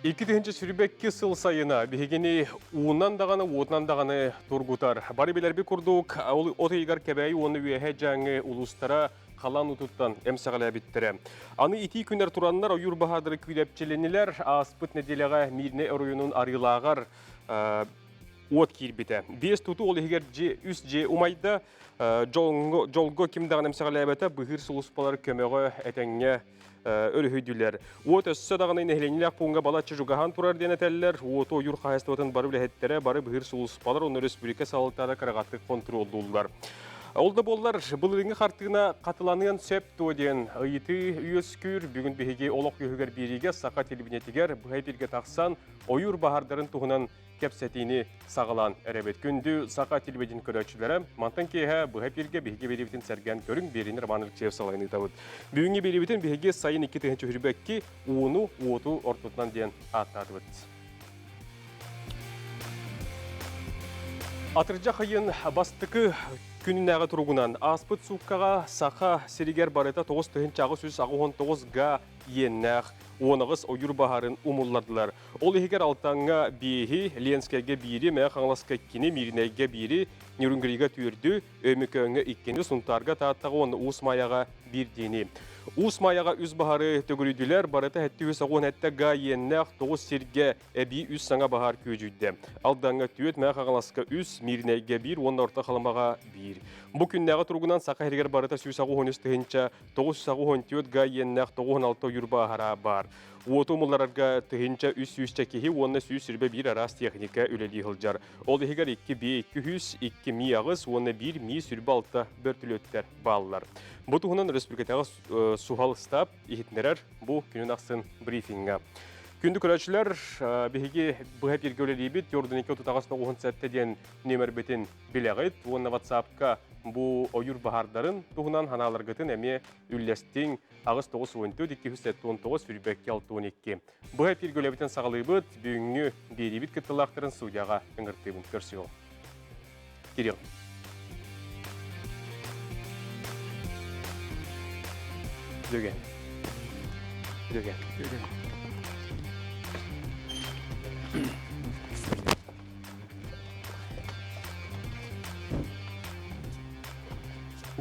2022 сыл сайына биһигини уунан даҕаны, уотунан даҕаны тургутар. Бары билэрбит курдук, ол от ыйыгар Кэбээйи уонна Үөһээ Дьааҥы улуустара халаан уутуттан эмсэҕэлээбиттэрэ. Аны итии күннэр тураннар ойуур баһаардары күүдэпчилэннилэр. Ааспыт нэдиэлэҕэ Мииринэй оройуонун Арыылааҕар уот киирбитэ. Биэс тутуу ол иһигэр дьиэ, үс дьиэ умайда. Дьолго, дьолго ким даҕаны эмсэҕэлээбэтэ, быһыыр сулууспалар көмөҕө этэҥҥэ өрүһүйдүлэр. Уот өссө даҕаны нэһилиэнньэлээх пууҥҥа балачча чугаһаан турар диэн этэллэр. Уоту ойуур хаһаайыстыбатын бары үлэһиттэрэ, бары быһыыр сулууспалар уонна өрөспүүбүлүкэ салалтата кыраҕатык хонтуруоллууллар. Ол да буоллар, былырыыҥҥы хартыына хатыланыан сөп дуо диэн ыйытыы үөскүүр. Бүгүн биһиги олох үөһүгэр биэриигэ саха телевидениетигэр быһа эфиргэ тахсан ойуур баһаардарын туһунан кэпсэтиини саҕалаан эрэбит. Күндү саха телевидение көрөөччүлэрэ, мантан киэһэ быһа эфиргэ биһиги биэриибитин сэргээн көрүҥ, биэриини Роман Алексеев салайан ыытабыт. Бүгүҥҥү биэриибитин биһиги сайын 2022 ууну, уоту ортотунан диэн ааттаатыбыт. Атырдьах ыйын бастакы күнүнээҕи туругунан ааспыт сууккаҕа Саха сиригэр барыта 9889 га иэннээх 18 ойуур баһаарын умуллардылар. Ол иһигэр Алтаҥҥа биэһи, Ленскэйгэ биири, Мэҥэ Хаҥаласка иккини, Мииринэйгэ биири, Нерюнгрига түөрдү, Өймөкөөҥҥө иккини, Сунтаарга, Тааттаҕа уонна Уус Маайаҕа биирдиини. Уус Маайаҕа үс баһары төгүрүйдүлэр, барыта 787 га иэннээх тоҕус сиргэ эбии үс саҥа баһаар күөдьүйдэ. Алдаҥҥа түөрт, Мэҥэ Хаҥаласка үс, Мииринэйгэ биир уонна Орто Халымаҕа биир. Бу күннээҕи туругунан Саха сиригэр барыта 183 984 га иэннээх 96 ойуур баһаара баар. Уоту умулларарга 1300 киһи уонна 121 араас техника үлэлии сылдьар. Ол иһигэр 2 Б 200, 2 Ми 8 уонна 1 Ми 26 бөртүлүөттэр бааллар. Бу туһунан республикатааҕы суһал ыстаап иһитиннэрэр бу күнүн ахсын брифиҥҥа. Күндү көрөөччүлэр, биһиги быһа эфиргэ үлэлиибит. Йорданика 38 97 диэн нүөмэрбитин билэҕит уонна WhatsApp-ка бу ойуур баһаардарын туһунан ханааларгытын эмиэ үллэстиҥ. 8 9 14 279 сүүрбэккэ 62. Быһа эфиргэ үлэбитин саҕалыыбыт. Бүгүҥҥү биэриибит кыттыылаахтарын судьяҕа ыҥыртыыбын. Көрсүөҕүм. Кирилл. Дүгэн. Дүгэн. Дүгэн.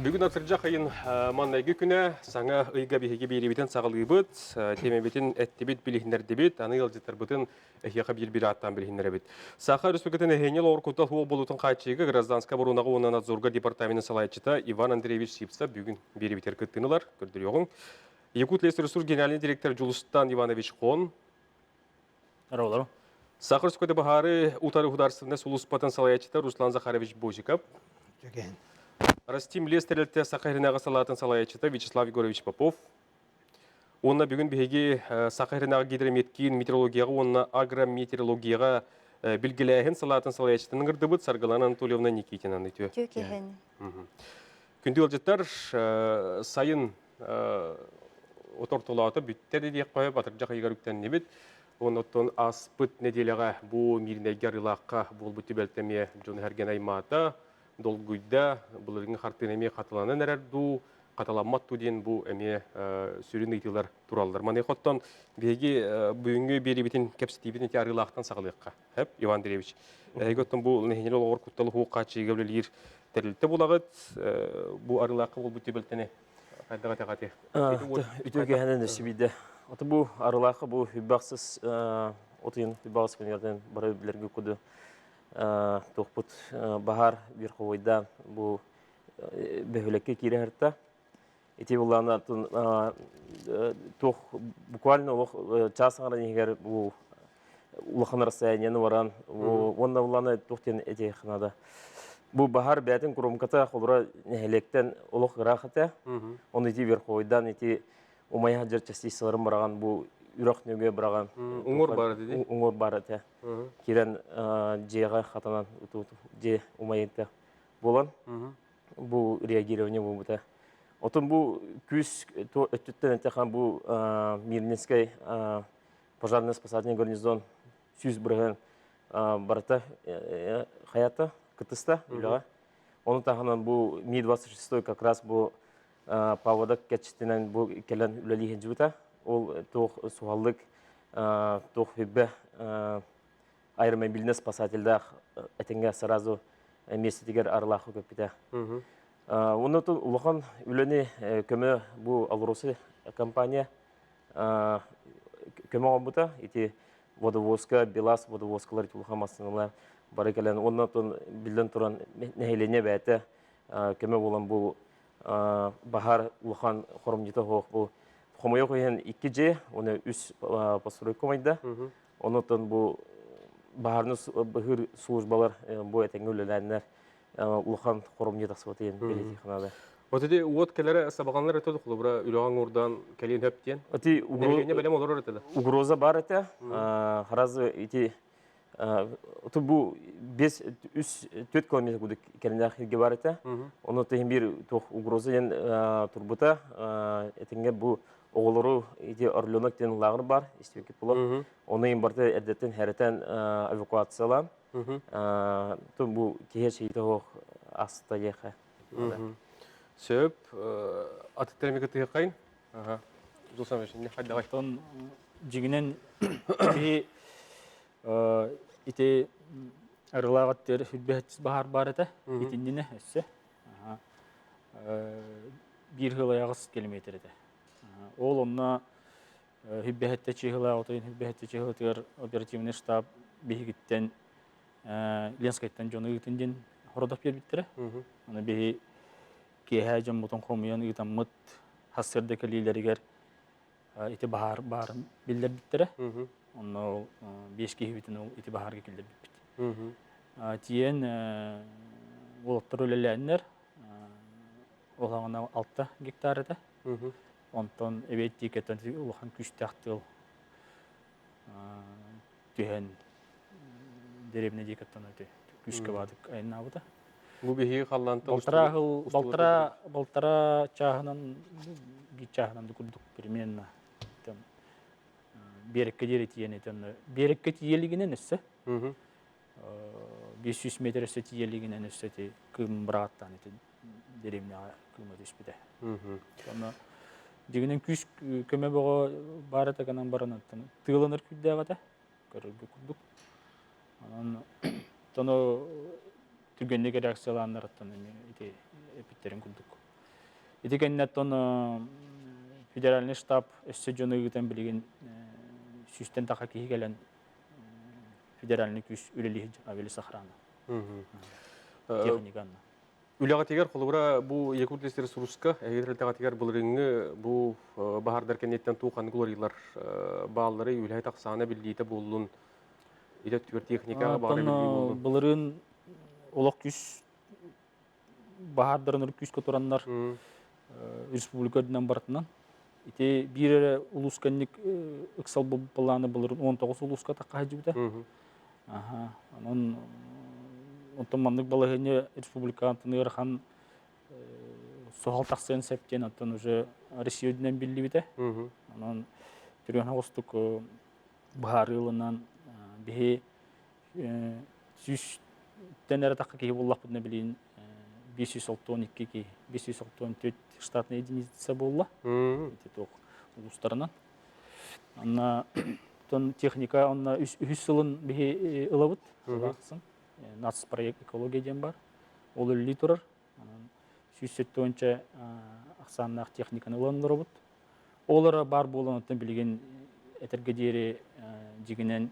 Бүгүн атырдьах ыйын маннайгы күнэ саҥа ыйга биһиги биэриибитин саҕалыыбыт, тиэмэбитин эттибит, билиһиннэрдибит, аны ыалдьыттарбытын эһиэхэ биир-биир ааттаан билиһиннэрэбит. Саха Республикатын эһиэни олоҕор куттал суох буолуутун хааччыйыыга гражданскай оборонаҕа уонна надзорга департаменын салайааччыта Иван Андреевич Сивцев бүгүн биэриибитигэр кыттыыны ылар. Көрдөрүөҕүҥ. Якут лесресурс генеральный директор Дьулустан Иванович Хон. Здорово. Саха Республиката баһаары утары государственнай сулууспатын салайааччыта Руслан Захарович Бозиков. Растим лес тэрилтэ Саха Сиринээҕи салаатын салайааччыта Вячеслав Егорович Попов. Уонна бүгүн биһиги Саха Сиринээҕи гидрометкиин метеорологияҕа уонна агрометеорологияҕа билгэлээһин салаатын салайааччытын ыҥырдыбыт Саргылана Анатольевна Никитинаны үтүө. Үтүө Күндү ыалдьыттар, сайын отортолоото бүттэ диэххэ батырдьах ыйыгар үктэннибит. Оннуттан ааспыт нэдиэлэҕэ бу Мииринэйгэ Арыылаахха буолбут түбэлтэ эмиэ дьону сэргэн аймаата, долгуйда, былырыыҥҥы хартыына эмиэ хатыланан эрэр дуу, хатыламмат дуу диэн бу эмиэ сүрүн ыйытыылар тураллар. Маныаха оттон биһиги бүгүҥҥү биэриибитин кэпсэтиибитин ити Арыылаахтан саҕалыахха. Хөп, Иван Андреевич. Эһиги оттон бу нэһилиэнньэ олоҕор кутталы суох хааччыйыыга үлэлиир тэрилтэ буолаҕыт. Бу Арыылаахха буолбут түбэлтэни хайдах этэҕитий? Үтүө киэһэнэн өссө биирдэ. Ото бу Арыылаахха бу үбэхсис отуйун үбэҕис күнүгэрдэн бары билэргэ куду туохпут баһаар верховойдаан бу бөһүөлэккэ киирэ сырта. Ити буллаана туох буквально олох чаас аҥарын иһигэр бу улахан расстоянияны баран уонна буллаана туох диэн этиэх наада. Бу баһаар бэйэтин курумката холура нэһилиэктэн олох ыраах этэ. Оны ити верховойдаан ити умайа сылдьар частицаларын быраҕан бу үрэх нөҥүө быраҕан уҥуор баар этэ дии. Уҥуор баар этэ. Киирэн дьиэҕэ хатанан дьиэ умайыыта буолан бу реагирование буолбута. Отон бу күүс өттүттэн эттэххэ бу Мирнинскэй пожарно-спасательный гарнизон 100% барыта хаята кытыста үлэҕэ. Ону таһынан бу Ми-26 как раз бу паводок кэччитинэн бу кэлэн үлэлии сылдьыбыта. Ол туох суһаллык туох хүббэ аэромобильный спасательдаах этэҥҥэ сразу миэстэтигэр арылаахы көппүтэ. Онно улахан үлэни көмө бу Алроса компания көмө оҥорбута. Ити водовозка, БелАЗ водовозкалар улахан массыыналар бары кэлэн уонна биллэн туран нэһилиэнньэ бэйэтэ көмө буолан бу баһаар улахан хоромньута суох бу хомойуох иһин икки дьиэ уонна үс постройка умайда. Онон бу баһаарны быһыыр службалар бу этэҥҥэ үлэлээннэр улахан хоромньу тахсыбыт диэн бэлиэтии ханаада. Вот ити уот кэлэрэ сабаҕаланар этэ холобура үлэҕэ оҥордоон кэлиэн сөп диэн. Ити Нэһилиэнньэ бэлэм олорор этэ да. Угроза бар этэ. Харазы ити бу 5 3 4 километр курдук кэриннээх сиргэ бар этэ. Ону тиһин биир туох угроза диэн турбута. Этиҥҥэ бу оҕолору ити Орленок диэн лааҕыр бар, истибиккит буолуо. Ону им барыта эрдэттэн хэрэтэн эвакуациялаан. Бу киһи эчэйиитэ суох аста диэхэ. Сөп. Атыттар эмиэ кытыһыаххайын. Хайдаҕай? Оттон дьиҥинэн киһи ити арылааҕыт үрбэһэччис баһаар баар этэ. Итиннинэ өссө. Биир сыл айаҕас километр этэ. Ол онно Хүббэһэттэ чыыһылаах отойун Хүббэһэттэ чыыһылатыгар оперативный штаб биһигиттэн Ленскайтан дьону ыытын диэн хородох биэрбиттэрэ. Аны биһи киэһээ дьоммутун хомуйан ыытаммыт сарсыарда кэлиилэригэр ити баһаар баарын биллэрбиттэрэ. Онно ол биэс киһибитин ол ити баһаарга киллэрбиппит. Тиийэн уолаттар үлэлээннэр ол аҕына 6 гектар этэ. Онтон эбиэт тиикэттэн улахан күүстээх тыал түһэн дэриэбинэ диэкиттэн ити күүскэ баадык айаннаабыта. Бу биһиги халлаантан Балтараа сыл балтараа балтараа чааһынан биир чааһынан да курдук примерно там биэрэккэ диэри тиийэн этэн биэрэккэ тиийэ илигинэн өссө 500 метр өссө тиийэ илигинэн өссө ити кыым бырааттаан ити дэриэбинэҕэ кыыма түспүтэ. Онно дьиҥинэн күүс көмө бөҕө баар этэ гынан баран оттон тыаланар күүрдээх этэ көрөргө курдук. Онон тоно түргэнник реакциялааннар оттон эмиэ ити эппиттэрин курдук. Ити кэннэ оттон федеральный штаб өссө дьону ыытан билигин сүүстэн таха киһи кэлэн федеральный күүс үлэлиир авиалесохрана. Техниканна. Үлэҕитигэр холобура бу Якутлесресурска эһиги тэрилтэҕитигэр былырыыҥҥы бу баһаардар кэнниттэн туох ханнык уларыйыылар баалларый, үлэһит ахсаана биллиитэ буоллун, идэ өттүгэр техникаҕа баҕар эбиллии буоллун? Былырыын олох күүс баһаардарын күүскэ тураннар республика үрдүнэн барытынан ити биир эрэ улууска инник ыксал былааны былырыын 19 улууска тахха сылдьыбыта. Онон онтон маннык балаһыанньа республикаҕа ыарахан суһал тахсыан сөп диэн оттон уже Россия үрдүнэн биллибитэ. Онон түргэн оҕустук быһаарыы ылынан биһи сүүстэн эрэ тахха киһи буллахпытына билигин 562 киһи 564 штатная единица буолла. Ити туох улуустарынан. Онно техника онно үһүс сылын биһи ылабыт. Сылаахсын. Нацпроект экология диэн бар. Ол үлэлии турар. Онон 170 ахсааннаах техниканы ылан олоробут. Ол эрэ баар буолан оттон билигин этэргэ диэри дьигинэн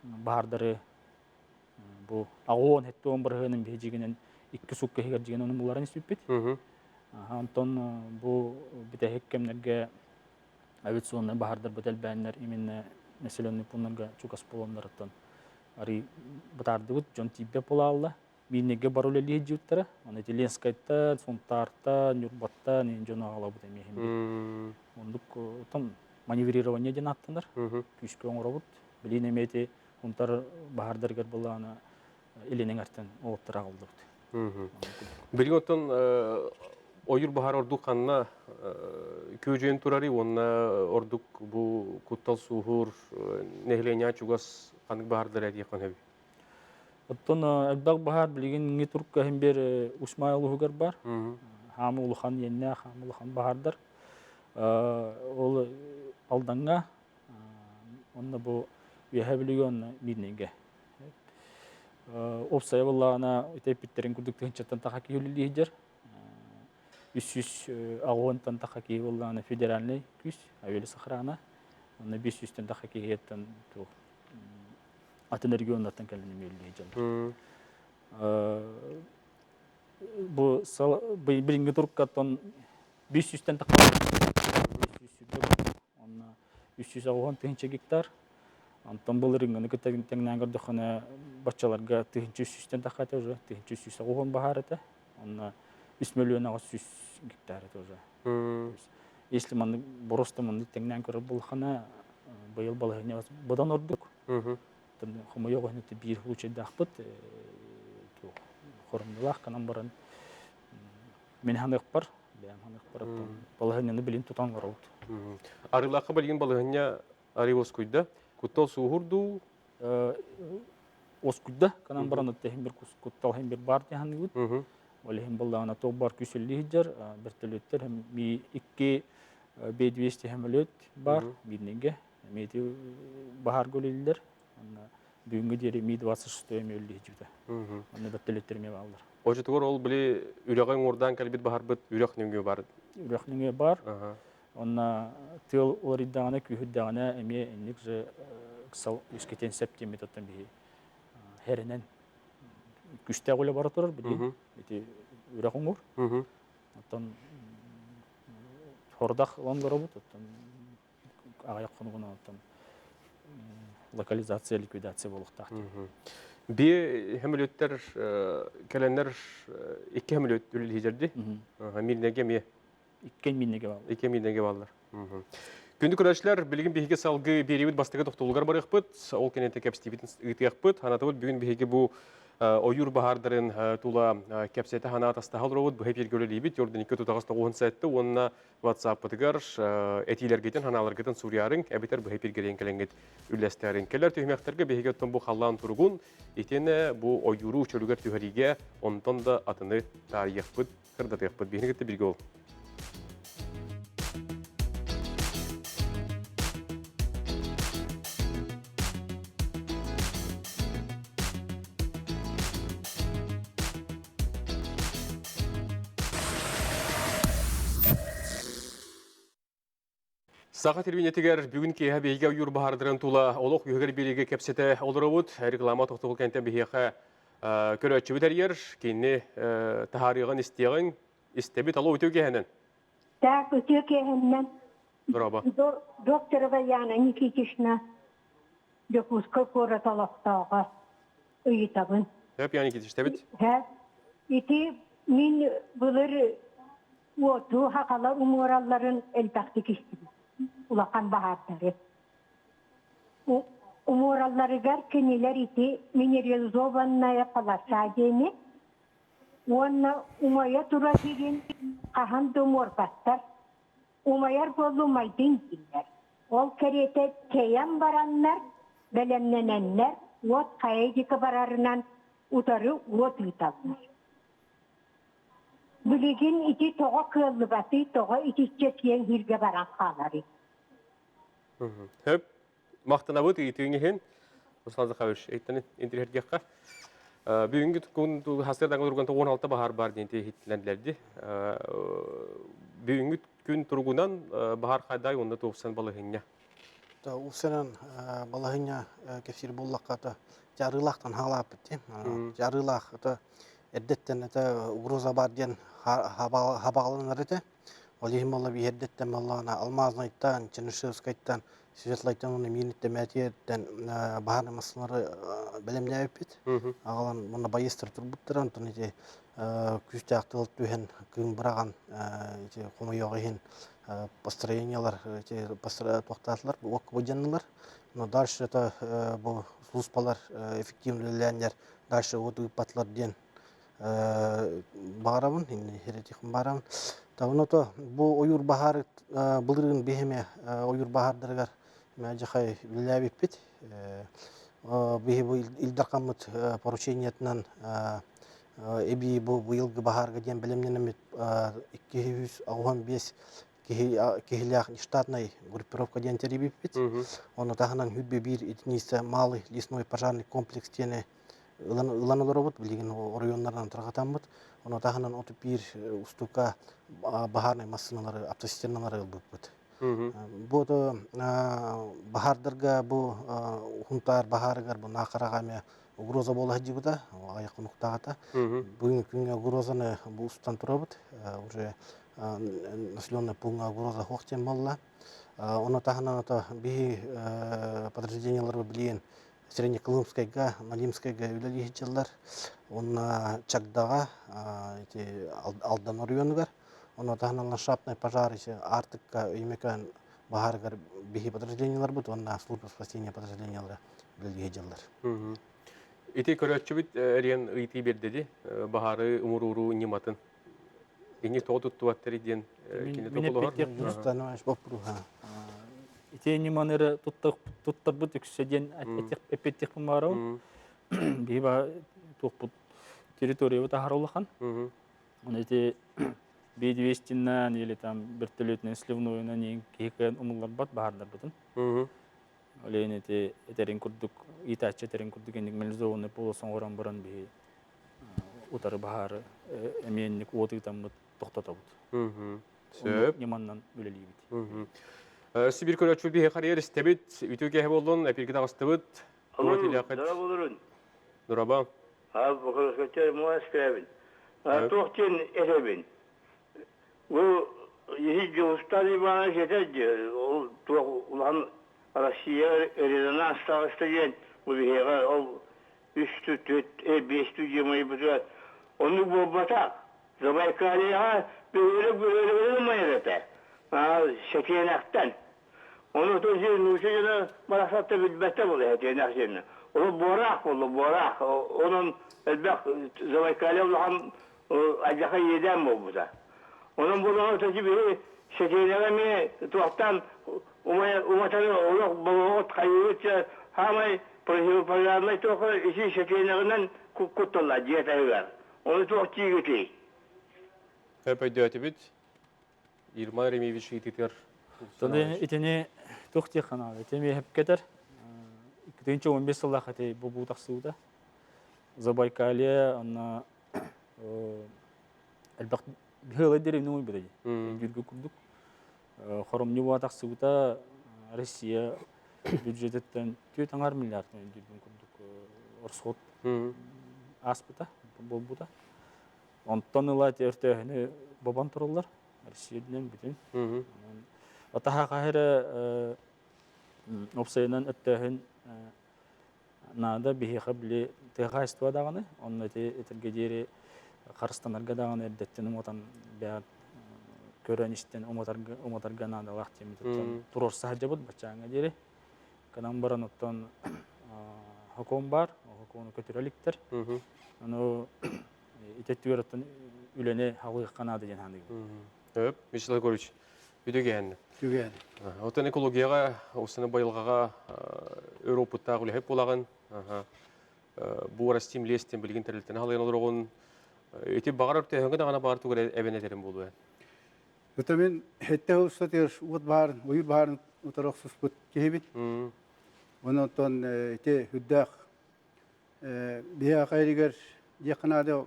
баһаардары бу аҕуон хэттуон бырыһыанын биһи дьигинэн икки сукка иһигэр дьигин ону буларын испиппит. Онтон бу бүтэһик кэмнэргэ авиационнай баһаардарбыт элбээннэр именно населенный пуннарга чугас буоланнарыттан арый бытаардыбыт, дьон тиийбэт буолаалла. Мииннэргэ бар үлэлии сылдьыбыттара. Аны ити Ленскайтан, Сунтаартан, Ньурбаттан иһин дьону аҕалабыт эмиэ иһин. Оннук оттон маневрирование диэн ааттанар. Күүскэ оҥоробут. Билигин эмиэ ити Сунтар баһаардарыгар былаана илин эҥэртэн уолаттар аҕаллыбыт. Билигин оттон Ойуур баһаар ордук ханна күөдьүйэн турарый уонна ордук бу куттал суоһуур нэһилиэнньэҕэ чугас ханнык баһаардар этиэххин сөбүй? Оттон элбэх баһаар билигин иҥи турукка иһин биэр Усмай улууһугар бар. Хаамы улахан иэннээх, хаамы улахан баһаардар. Ол Алдаҥҥа, онно бу Үөһээ Бүлүүгэ уонна Миирнэйгэ. Уопсайа буоллаҕына, ити эппиттэрин курдук тыһыынчаттан таха киһи үлэлии сылдьар. 360-тан таха киһи буоллаҕына федеральнай күүс, авиалесохрана. Онно 500-тэн таха киһиттэн туох атын регионнартан кэлэн эмиэ үлэлии сылдьаллар. Бу билиҥҥи туруккаттан 500-тэн таха 500 онно 380 тыһыынча гектар. Онтон былырыыҥҥыны кытта тэҥнээн көрдөххүнэ, баччаларга 1300-тэн тахха этэ уже, 1380 баһаар этэ. Онно 3 миллион 800 гектар этэ уже. Если маннык просто маннык тэҥнээн көрөр буоллаххына, быйыл балаһыанньа быдан ордук. Хомойуох иһин биир случайдаахпыт, хоромньулаах гынан баран мин ханыахпар, бэйэм ханыахпар балаһыанньаны билин тутан олоробут. Арыылаахха билигин балаһыанньа арыы оскуйда. Куттал суоһур дуу? Оскуйда, канан баран иһин бир куттал иһин бир бар диһаныгыт. Ол иһин баллаҕына туох бар күүсүллүү сылдьар, вертолеттер икки B-200 самолет бар, бирнеге. Эми баһаарга үлэлииллэр. Онно бүгүҥҥү диэри Ми-26 эми үлэлии сылдьыбыта. Онно вертолеттер эмиэ бааллар. Очотугар ол били үрэҕи уҥуордаан кэлбит баһарбыт үрэх нөҥүө бар. Үрэх нөҥүө бар. Онно тыал уларыйдаҕына, күүһүрдэҕинэ эмиэ инник же ыксал үөскэтиэн сөп диэммит оттон биһи хэрэнэн күстээх үлэ бара турар билигин. Ити үрэх уҥур. Оттон хордах ылан олоробут. Оттон аҕыйах хонугунан оттон локализация, ликвидация буолуохтаах. Би хөмөлөттөр кэлэннэр икки хөмөлөт үлэлиһидерди. Мирнеге эмиэ. Икки мирнеге баллар. Икки мирнеге баллар. Күндү көрөөччүлэр, билигин биһиги салгыы биэриибит бастакы тохтолугар барыахпыт. Ол кэнниттэн кэпсэтиибитин ыытыахпыт. Ханатыбыт бүгүн биһиги бу ойуур баһаардарын тула кэпсэтэ санаа тастаһа олоробут. Быһа эфиргэ үлэлиибит. Йордан 2 9 7 уонна WhatsApp-пытыгар этиилэргитин, санааларгытын суруйаарыҥ, эбэтэр быһа эфиргэ кэлэҥҥит үллэстээриҥ. Кэлэр түһүмэхтэргэ биһиги оттон бу халлаан туругун, итиэннэ бу ойууру чөлүгэр түһэриигэ онтон да атыны таарыйыахпыт, сырдатыахпыт. Биһиги кытта бииргэ ол. Саха телевидениетигэр бүгүн киэһэ биһиги ойуур баһаардарын тула олох үһүгэр биэриигэ кэпсэтэ олоробут. Реклама тохтобул кэнтэн биһиэхэ көрөөччүбүт эрийэр. Кини таһаарыаҕын истиэҕиҥ. Истэбит. Алло, үтүө киэһэнэн. Так, үтүө киэһэннэн. Дорообо. Докторова Яна Никитична Дьокуускай куорат олохтооҕо ыйытабын. Хөп, Яна Никитич, истэбит. Ити мин былыр уоту хахалар умуоралларын элбэхтик истибит. Улахан баһаардары. Умуоралларыгар кинилэр ити минерализованная полоса диэни уонна умайа турар сирин хаһан да умуорбаттар. Умайар буоллу умайдын дииллэр. Ол кэриэтэ тэйэн бараннар, бэлэмнэнэннэр уот хайа диэки барарынан утары уот ыыталлар. Билигин ити тоҕо кыаллыбатый, тоҕо итиччэ киэҥ сиргэ баран хааларый? Хөп, махтанабыт ыйытыыҥ иһин. Руслан Захарович, эйттэн интириэһиргиэххэ. Бүгүҥҥү күн хастыырдаҥа турган 16 баһаар бар диэн иһиттилэрди. Бүгүҥҥү күн туругунан баһаар хайдай уонна туохсан балаһыанньа. Упсанан балаһыанньа кэпсиир буоллахха дьарыылаахтан хаалааппыт дии. Дьарыылаах это эрдэттэн это угроза бар диэн хабаҕаланар этэ. Ол иһин буолла биһэрдэттэн буоллаҕына Алмазнайтан, Чернышевскайтан, Светлайтан уонна Мииниттэн Мэтиэттэн баһаар массыыналары бэлэмнээбиппит. Аҕалан уонна байыастар турбуттара. Онтон ити күүстээх тыал түһэн кыым быраҕан ити хомойуох иһин построениелар ити туохтаатылар уокка былдьаннылар. Но дальше это бу службалар эффективно үлэлээннэр дальше уот ыыппатылар диэн. баҕарабын, херетихпин баарабын. Табын бу ойуур баһаары былырыын биһиме ойуур баһаардарыгар мээдьэхэй үлэлээбиппит. Биһи бу Ил Дархаммыт поручениетынан эбии бу быйылгы баһаарга диэн бэлэмнэнэммит 285 киһи киһилээх штатнай группировка диэн тэрийбиппит. Ону таһынан хүббе биир единица малый лесной пожарный комплекс диэни ылан, ылан олоробут, билигин оройуоннарынан тарҕатаммыт. Ону таһынан 31 устука баһаарнай массыыналары, автоцистерналары ылбыппыт. Бу то баһаардарга бу Хунтаар баһаарыгар бу Наахараҕа эмиэ угроза буола сылдьыбыта, аҕыйах хонуктааҕыта. Бүгүҥҥү күҥҥэ угрозаны бу устан турабыт. Уже населенный пункка угроза суох диэн буолла. Ону таһынан ото биһи подразделениеларбыт билигин Среднеколымскайга, Налимскайга үлэлии сылдьаллар. Уонна Чагдаҕа, ити Алдан оройуонугар. Ону таһынан ландшафтный пожар Аартыкка Өймөкөөн баһаарыгар биһи подразделениеларбыт уонна служба спасения подразделениелара үлэлии сылдьаллар. Ити көрөөччүбүт эриэн ыйытыы биэрдэ дии, баһаары умурууруу ньыматын. Ини тоҕо туттубаттар диэн кини токулуһар. Ити ньыманы эрэ туттарбыт үксэ диэн эппиэттиэхпин баарабын. Биһи туохпут территориябыт аһара улахан. Оны ити B200-нан или там вертолетынан сливнойунан иин киһи кыайан умулларбат баһаардарбытын. Олейн ити этерин курдук иитээччи этерин курдук инник мобилизованный полос оҥорон баран биһи утары баһаары эмиэ инник уот ыытаммыт тохтотобут. Сөп. Ньыманнан үлэлиибит. Сибир көрөөччү биһи харыйар истэбит, үтүө киэһэ буоллун, эпиргэ таҕыстыбыт. Дора Дораба. Туох диэн этэбин? Бу Дьулустан Иванович этэр ол туох улахан Россия резонанс таҕыста диэн бу биһиэхэ ол үс түөрт биэс дьиэ оннук буолбатах. Забайкальеҕа бөһүөлэк бөһүөлэгинэн умайар этэ. Сэтиэнэхтэн. Ону то нуучча дьоно барахсатта билбэттэр буолла сэтиэнэх диэнэ. Ол буораах буолла, буораах. Онон элбэх Забайкалье улахан алдьархай иэдээн буолбута. Онон буоллаҕына төчү биһи сэтиэнэҕэ эмиэ туохтан уматары олох болоҕут хайыыбыт хаамай противопожарнай туох ити сэтиэнэҕинэн кутталлар дьиэ таһыгар. Ону туох диигитий? Хөп өйдөөтүбүт. Ирман Ремьевич ыйытыытыгар Итини туох диэх ханаал ити эмиэ хэпкэтэр. 2015 сыллаах ити бу тахсыбыта. Забайкалье онно элбэх быһыылай деревня уйбута дии. Өйдүүргэ курдук. Хоромньу буола тахсыбыта Россия бюджетиттэн 4,5 миллиард өйдүүрбүн курдук орсход ааспыта, буолбута. Онтон ыла өртөөһүнү бобон тураллар. Россия үрдүнэн бүтүн. Атаха хаһы уопсайынан өртөөһүн наада биһиэхэ били тыа хаһаайыстыба даҕаны онно ити этэргэ диэри харыстанарга даҕаны эрдэттэн уматан бэйэ көрөн истэн уматарга уматарга наадалаах диэммит туруорса сылдьабыт баччааҥҥа диэри гынан баран оттон хокуон баар хокуону көтүрэ иликтэр ону ити өттүгэр оттон үлэни халыахха наада диэн саныыбын. Өп, Вячеслав Егорович, үтүгээн. Үтүгээн. Оттон экологияҕа, осыны байылҕаҕа өр опыттаах үлэһит буолаҕын. Бу Растим лестин билигин тэрилтэн халыйан олороҕун. Ити баҕар өртөөһүҥҥэ даҕаны баар тугу эбэн этерим буолуо. Өтө мин хетте устатыгар уот баарын, ойуур баарын утары охсуспут киһибит. Онон ити үрдээх Биһиэхэ эригэр диэххэ наада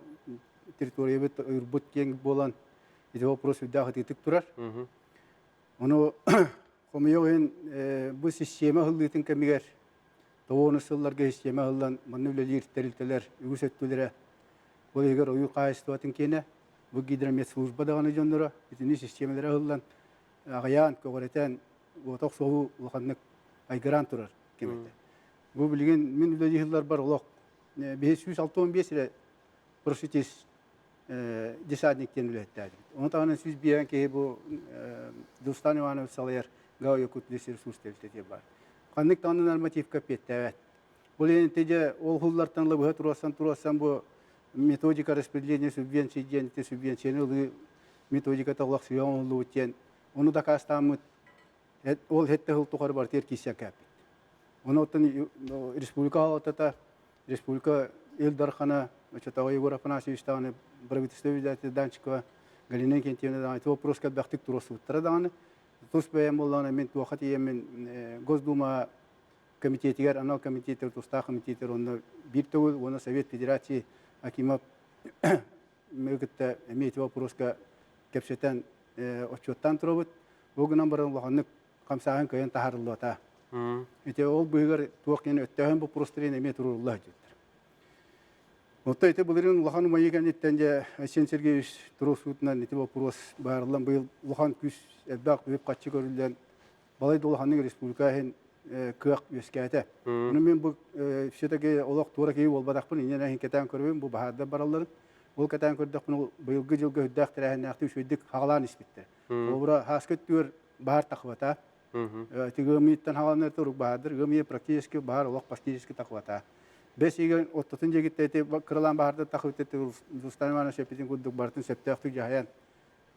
территориябыт ойурбут киэҥ буолан ити вопрос үрдээх ытыытык турар. Ону хомойуох иһин бу систиэмэ ыһыллыытын кэмигэр тоҕуону сылларга систиэмэ ыһыллан манна үлэлиир тэрилтэлэр үгүс өттүлэрэ ол иһигэр ойуур хаһаайыстыбатын киэнэ бу гидрометслужба даҕаны дьонноро итини систиэмэлэрэ ыһыллан аҕыйаан көҕүрэтэн уота охсуһуу улаханнык айгыраан турар кэм этэ. Бу билигин мин үлэлии сылларбар олох биһи 165 эрэ просветис десантник диэн үлэһиттээтибит. Ону таһынан 105 киһи бу Дустан Иванович салайар ГАУ Якут ресурс тэрилтэтигэр баар. Ханнык даҕаны нормативка эппиэттээбэт. Ол иһин дьэ ол хуллартан лабыһа туруорсан туруорсан бу Методика распределения субвенций диэн ити субвенцияны ылыы методиката олох сыыһа оҥоһуллубут диэн ону дакаастааммыт ол сэттэ сыл тухары барытыгар киирсэн кээппит. Ону оттон республика салалтата, республика Ил Дархана, оччотооҕу Егор Афанасьевич даҕаны, правительство председателя Данчикова, Галина Иннокентьевна даҕаны ити вопроска элбэхтик туруорсубуттара даҕаны. Тус бэйэм буоллаҕына мин туохха тиийэммин Госдума комитетигэр, анал комитетигэр, тустаах комитетигэр онно биир төгүл уонна Совет Федерации Акимов кытта эмиэ ити вопроска кэпсэтэн отчуоттаан турабыт. Ол гынан баран улаханнык хамсааһын кыайан таһаарыллыбата. Ити ол быыһыгар туох диэн өттөөһүн боппуруостарын эмиэ туруорулла сылдьыбыттар. Оттон ити былырыын улахан умайыы кэнниттэн дьэ Айсен Сергеевич туруорсуутунан ити боппуруос быһаарыллан быйыл улахан күүс элбэх үп-харчы көрүллэн балай да улаханнык республика иһин кыах үөскээтэ. Ону мин бу все-таки олох туора киһи буолбатахпын, инньэ иһин кэтээн көрөбүн, бу баһаардар баралларын. Ол кэтээн көрдөхпүнэ, быйылгы дьылга үрдээх тэрээһиннээхтик үчүгэйдик хаҕалаан испиттэр. Холобура, һааска өттүгэр баһаар тахыбата. Ити ыам ыйыттан хаҕаланар турук баһаардар. Ыам ыйа практически баһаар олох практически тахыбата. Бэс ыйга оттотун дьиэгиттэ ити кыралаан баһаардар тахыбыт Рустам Иванович эппитин курдук барытын сөптөөхтүк дьаһайан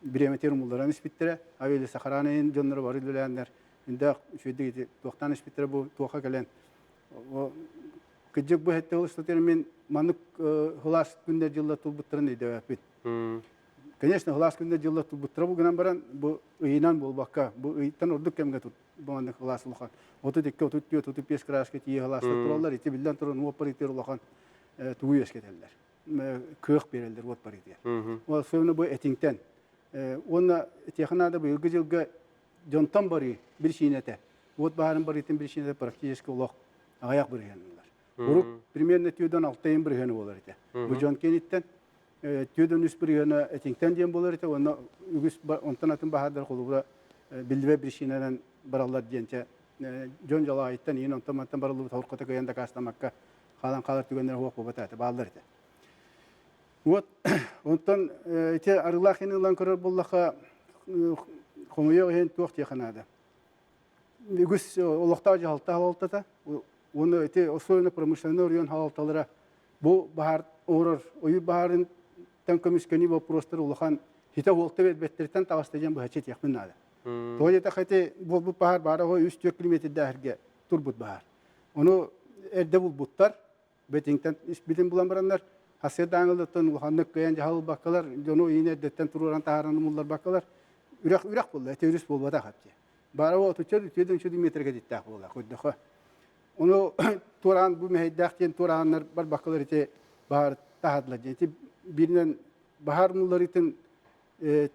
бириэмэтигэр умулларан испиттэрэ. Авиа Сахарана дьонноро бары үлэлээннэр үндээх үчүгэйдик ити туохтаан испиттэрэ бу туоха кэлэн кыдьык бу хэттэ устатыгар мин маннык хылаас күннэр дьыллар турбуттарын өйдөөбөппүн. Конечно, хылаас күннэр дьыллар турбуттара бу гынан баран бу ыйынан буолбакка бу ыйтан ордук кэмҥэ тут бу маннык хылаас улахан 32, 34, 35 градуска тиийэ хылаастар тураллар. Ити биллэн туран уоппар итир улахан тугу үөскэтэллэр. Кыах биэрэллэр уот барытыгар. Ол особенно бу этиҥтэн. Уонна этиэхэ наада быйылгы дьылга дьонтон барыы биричиинэтэ, уот баһаарын барыытын биричиинэтэ практически олох аҕыйах бырыһыанылар. Урут примерно түөдөн алтайын бырыһыаны буолар этэ. Бу дьон киэниттэн түөдөн үс бырыһыана этиҥтэн диэн буолар этэ уонна үгүс онтон атын баһаардар холобура биллибэт биричиинэнэн бараллар диэн чэ дьон дьалаайыттан иин онтон мантан барыллыбыт хоркото кыайан дакаастамакка хаалан хаалар түгэннэр суох буолбата этэ бааллар этэ. Вот онтон ити арыылаах иһин ылан көрөр буоллахха хомойуох иһин туох диэхэ наада. Үгүс олохтоох дьаһалта халалтата уонна ити особенно промышленный оройуон халалталара бу баһаар оҥорор ойуур баһаарынтан көмүскэнии боппуруостара улахан хитэ-уолта биэрбэттэриттэн таҕыста диэн быһаччы этиэхпин наада. Тоҕо диэтэххэ ити буолбут баһаар баара 3-4 километрдээхэргэ турбут баһаар. Ону эрдэ булбуттар, бэтиҥтэн испитин булан бараннар, сарсыардааҥылыттан улаханнык кыайан дьаһалбаккалар, дьону иин эрдэттэн туруоран таһааран умулларбаккалар, үрэх үрэх буолла, эти өрүс буолбатах эбит. Баара отучча үтүөдэн үчүгэй метргэ диттээх буолла, көрдөхө. Ону туораан бу мэһэйдээх диэн туорааннар барбаккалар ити баһаар таһаардылар диэн. Ити бииринэн баһаар умулларыытын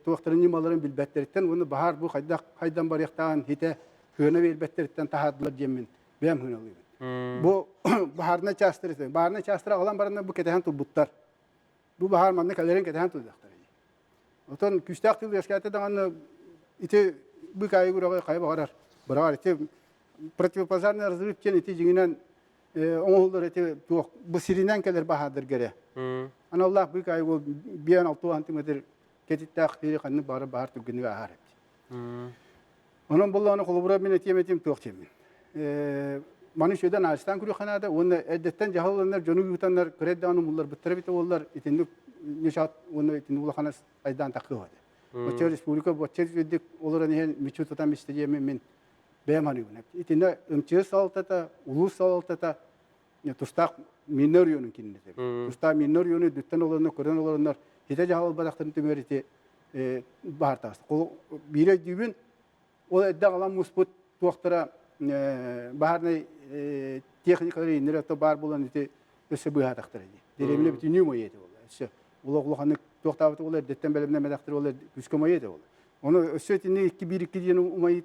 туохтарын ньымаларын билбэттэриттэн уонна баһаар бу хайдах хайдан барыахтааҕын хитэ кыана биэрбэттэриттэн таһаардылар диэммин бэйэм сыаналыыбын. Бу баһаарынай чаастар баһаарынай чаастары аҕалан бараннар бу кэтэһэн турбуттар. Бу баһаар манна кэлэрин кэтэһэн турдахтар. Отон күүстээх тыл үөскээтэ даҕаны ити быыкаайы үрэҕи хайа баҕарар быраҕар ити противопожарный разрыв диэн ити дьиҥинэн оҥоһуллар ити туох бу сиринэн кэлэр баһаардарга эрэ. Аналлаах быыкаайы ол биэн алты сантиметр кэтиттээх сири ханнык баҕарар баһаар түргэнник ааһар эбит. Онон буоллаҕына холобура мин этиэм этим туох диэммин. Маны үчүгэйдэн аастаан көрүөххэ наада уонна эрдэттэн дьаһалланнар дьону ыытаннар кыра эрдэҕинэ умулларбыттара эбитэ буоллар итинник ньучаат уонна итинник улахан айдаан таххыа этэ. Оччо республика бочча үрдүк олорон иһэн мүччү тутан истэ диэммин мин бэйэм саныыбын. Итиннэ МЧС салалтата, улуус салалтата тустаах миннэ оройуонун кинилэтэ. Тустаах миннэ оройуону үрдүттэн олороннор, көрөн олороннор хитэ дьаһалбатахтарын түмэр ити баһар таҕыста. Биир өйдүүбүн, ол эрдэ аҕалан муспут туохтара баһаарнай техникалары иннere то баар буолан ити өссө быыһаатахтара дии. Дэриэбинэ бүтүннүү мойа этэ буолла. Өссө улах улаханнык туохтаабыт ол эрдэттэн бэлэмнэммэтэхтэр ол күүскэ мойа этэ буолла. Ону өссө итинник икки биир икки диэн умайыы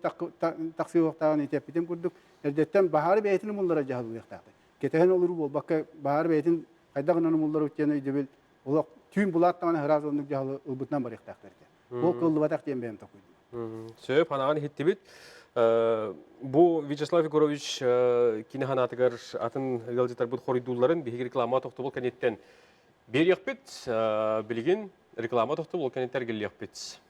тахсыахтааҕын итэппитим курдук эрдэттэн баһаары бэйэтин умуллара дьаһаллыахтаахтар. Кэтэһэн олоруу буолбакка баһаары бэйэтин хайдах гынан умулларыбыт диэн өйдөбүл олох түүн булаат даҕаны ыраас оннук дьаһалы ылбытынан барыахтаахтар этэ. Ол кыаллыбатах диэн бэйэм толкуйдуум. Сөп, анаҕын иһиттибит. Бу Вячеслав Егорович кини ханаатыгар атын ыалдьытарбыт хоруйдуулларын биһиги реклама тохтобул кэнниттэн биэриэхпит. Билигин реклама тохтобул кэнниттэн эргиллиэхпит.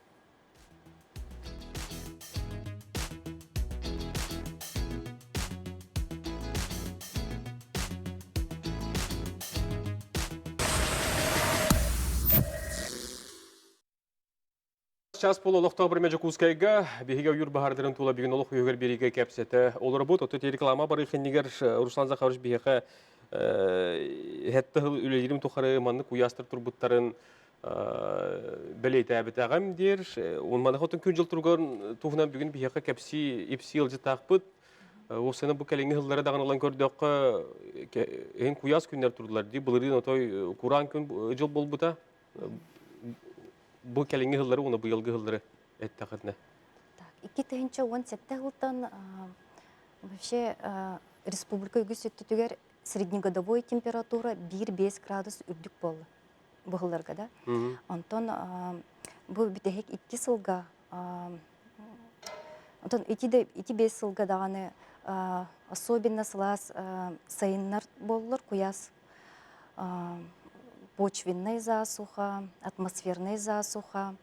Час пол олохтоох бириэмэ Дьокуускайга биһиги ойуур баһаардарын тула бүгүн олох үһүгэр биэриигэ кэпсэтэ олоробут. Оттон реклама барыы иннигэр Руслан Захарович биһиэхэ хэтте сыл үлэлиирим тухары маннык уйаастар турбуттарын бэлиэтээбитэҕим диир. Маннык отун күн дьыл туругар туһунан бүгүн биһиэхэ кэпсии ипсии ылдьытаахпыт. Уопсайынан бу кэлиҥҥи сыллары даҕаны ылан көрдөххө, иһин куйаас күннэр турдулар дии. Былырыын отой кураан күн дьыл буолбута. Бу кэлиҥҥи сыллары уонна быйылгы сыллары эттэххитинэ. Так, 2017 сылтан вообще республика үгүс өттүтүгэр среднегодовой температура 1-5 градус үрдүк буолла быһылларга да. Онтон бу бүтэһик 2 сылга Онтон ити да ити 5 сылга даҕаны особенно сылаас сайыннар буоллар куйаас почвенная засуха, атмосферная засуха,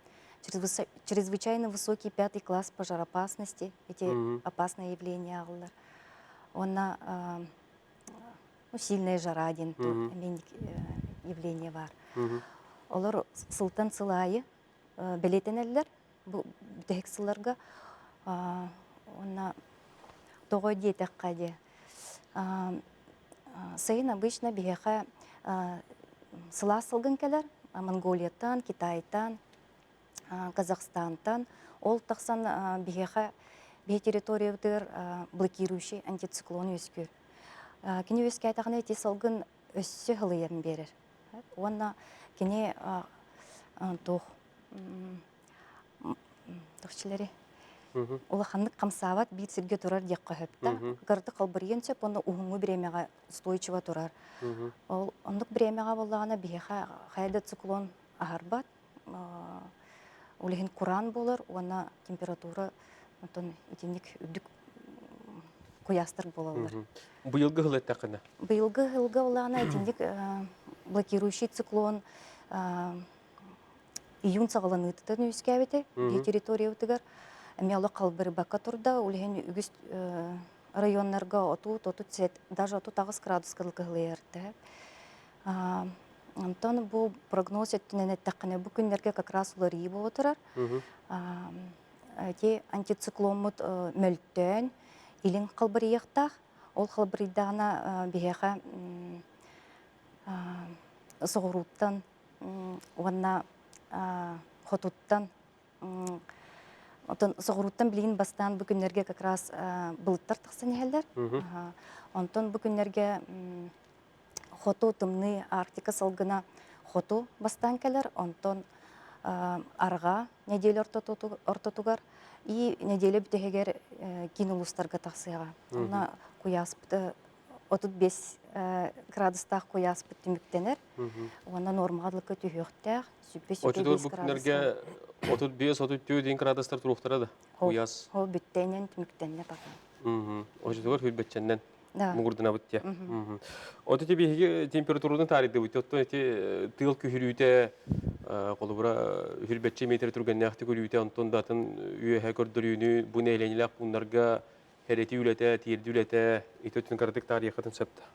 чрезвычайно высокий пятый класс пожароопасности, эти опасные явления аҕаллар. Уонна ну, сильная жара диэн явление бар. Олор сылтан сыл аайы бэлиэтэнэллэр бу бүтэһик сылларга. Уонна тоҕо диэтэххэ диэ сайын обычно биһиэхэ сылаас сылгын кэлэр Монголияттан, Китайтан, Казахстантан. Ол тахсан биһиэхэ биһи территориябытыгар блокирующий антициклон үөскүүр. Кини үөскээтэҕинэ ити салгын өссө сылыйан биэрэр. Уонна кини туох тохчилери улаханнык хамсаабат биир сиргэ турар диэххэ сөп да кырдык халбарыйан сөп уонна уһуҥҥу бириэмэҕэ устойчиво турар. Ол оннук бириэмэҕэ буоллаҕына биһиэхэ хайа да циклон аһарбат, ол иһин кураан буолар уонна температура онтон итинник үрдүк куйаастар буолаллар. Быйылгы сыл эттэххинэ? Быйылгы сылга буоллаҕына итинник блокирующий циклон июнь саҕаланыытыттан үөскээбитэ биһи территориябытыгар эмиэ олох халбарыйбакка турда. Ол иһин үгүс районнарга отут, 37, даже 38 градуска кыһылыйар. Онтон бу прогноз өттүнэн эттэххинэ, бу күннэргэ как раз уларыйыы буола турар. Ити антицикломмут мөлтөөн, илин халбарыйыахтаах. Ол халбарыйдаҕына биһиэхэ соҕурууттан уонна хотуттан Оттон соҕурууттан билигин бастаан бу күннэргэ как раз былыттар тахсан иһэллэр. Онтон бу күннэргэ хоту тымныы Арктика салгына хоту бастаан кэлэр, онтон арҕаа нэдиэлэ ортотугар и нэдиэлэ бүтэһигэр киин улуустарга тахсыаҕа. Онно куйааспыт 35 градустаах куйааспыт түмүктэнэр уонна нуормаҕа дылы түһүөхтээх. Очутугар бу күннэргэ 35-34 градустар туруохтара да куйаас. Ол бүттэнэн түмүктэннэ пока. Очутугар хүрбэччэннэн мугурдунабыт дия. От ити биһиги температураны таарыйдыбыт. Оттон ити тыал күһүрүүтэ холобура хүрбэччэ метр түргэннээхтик үрүүтэ онтон да атын үөһэ көрдөрүүнү бу нэһилиэнньэлээх пууннарга Хэрэтии үлэтэ, тиэрдии үлэтэ ити өттүн кыратык таарыйыаххытын сөп да?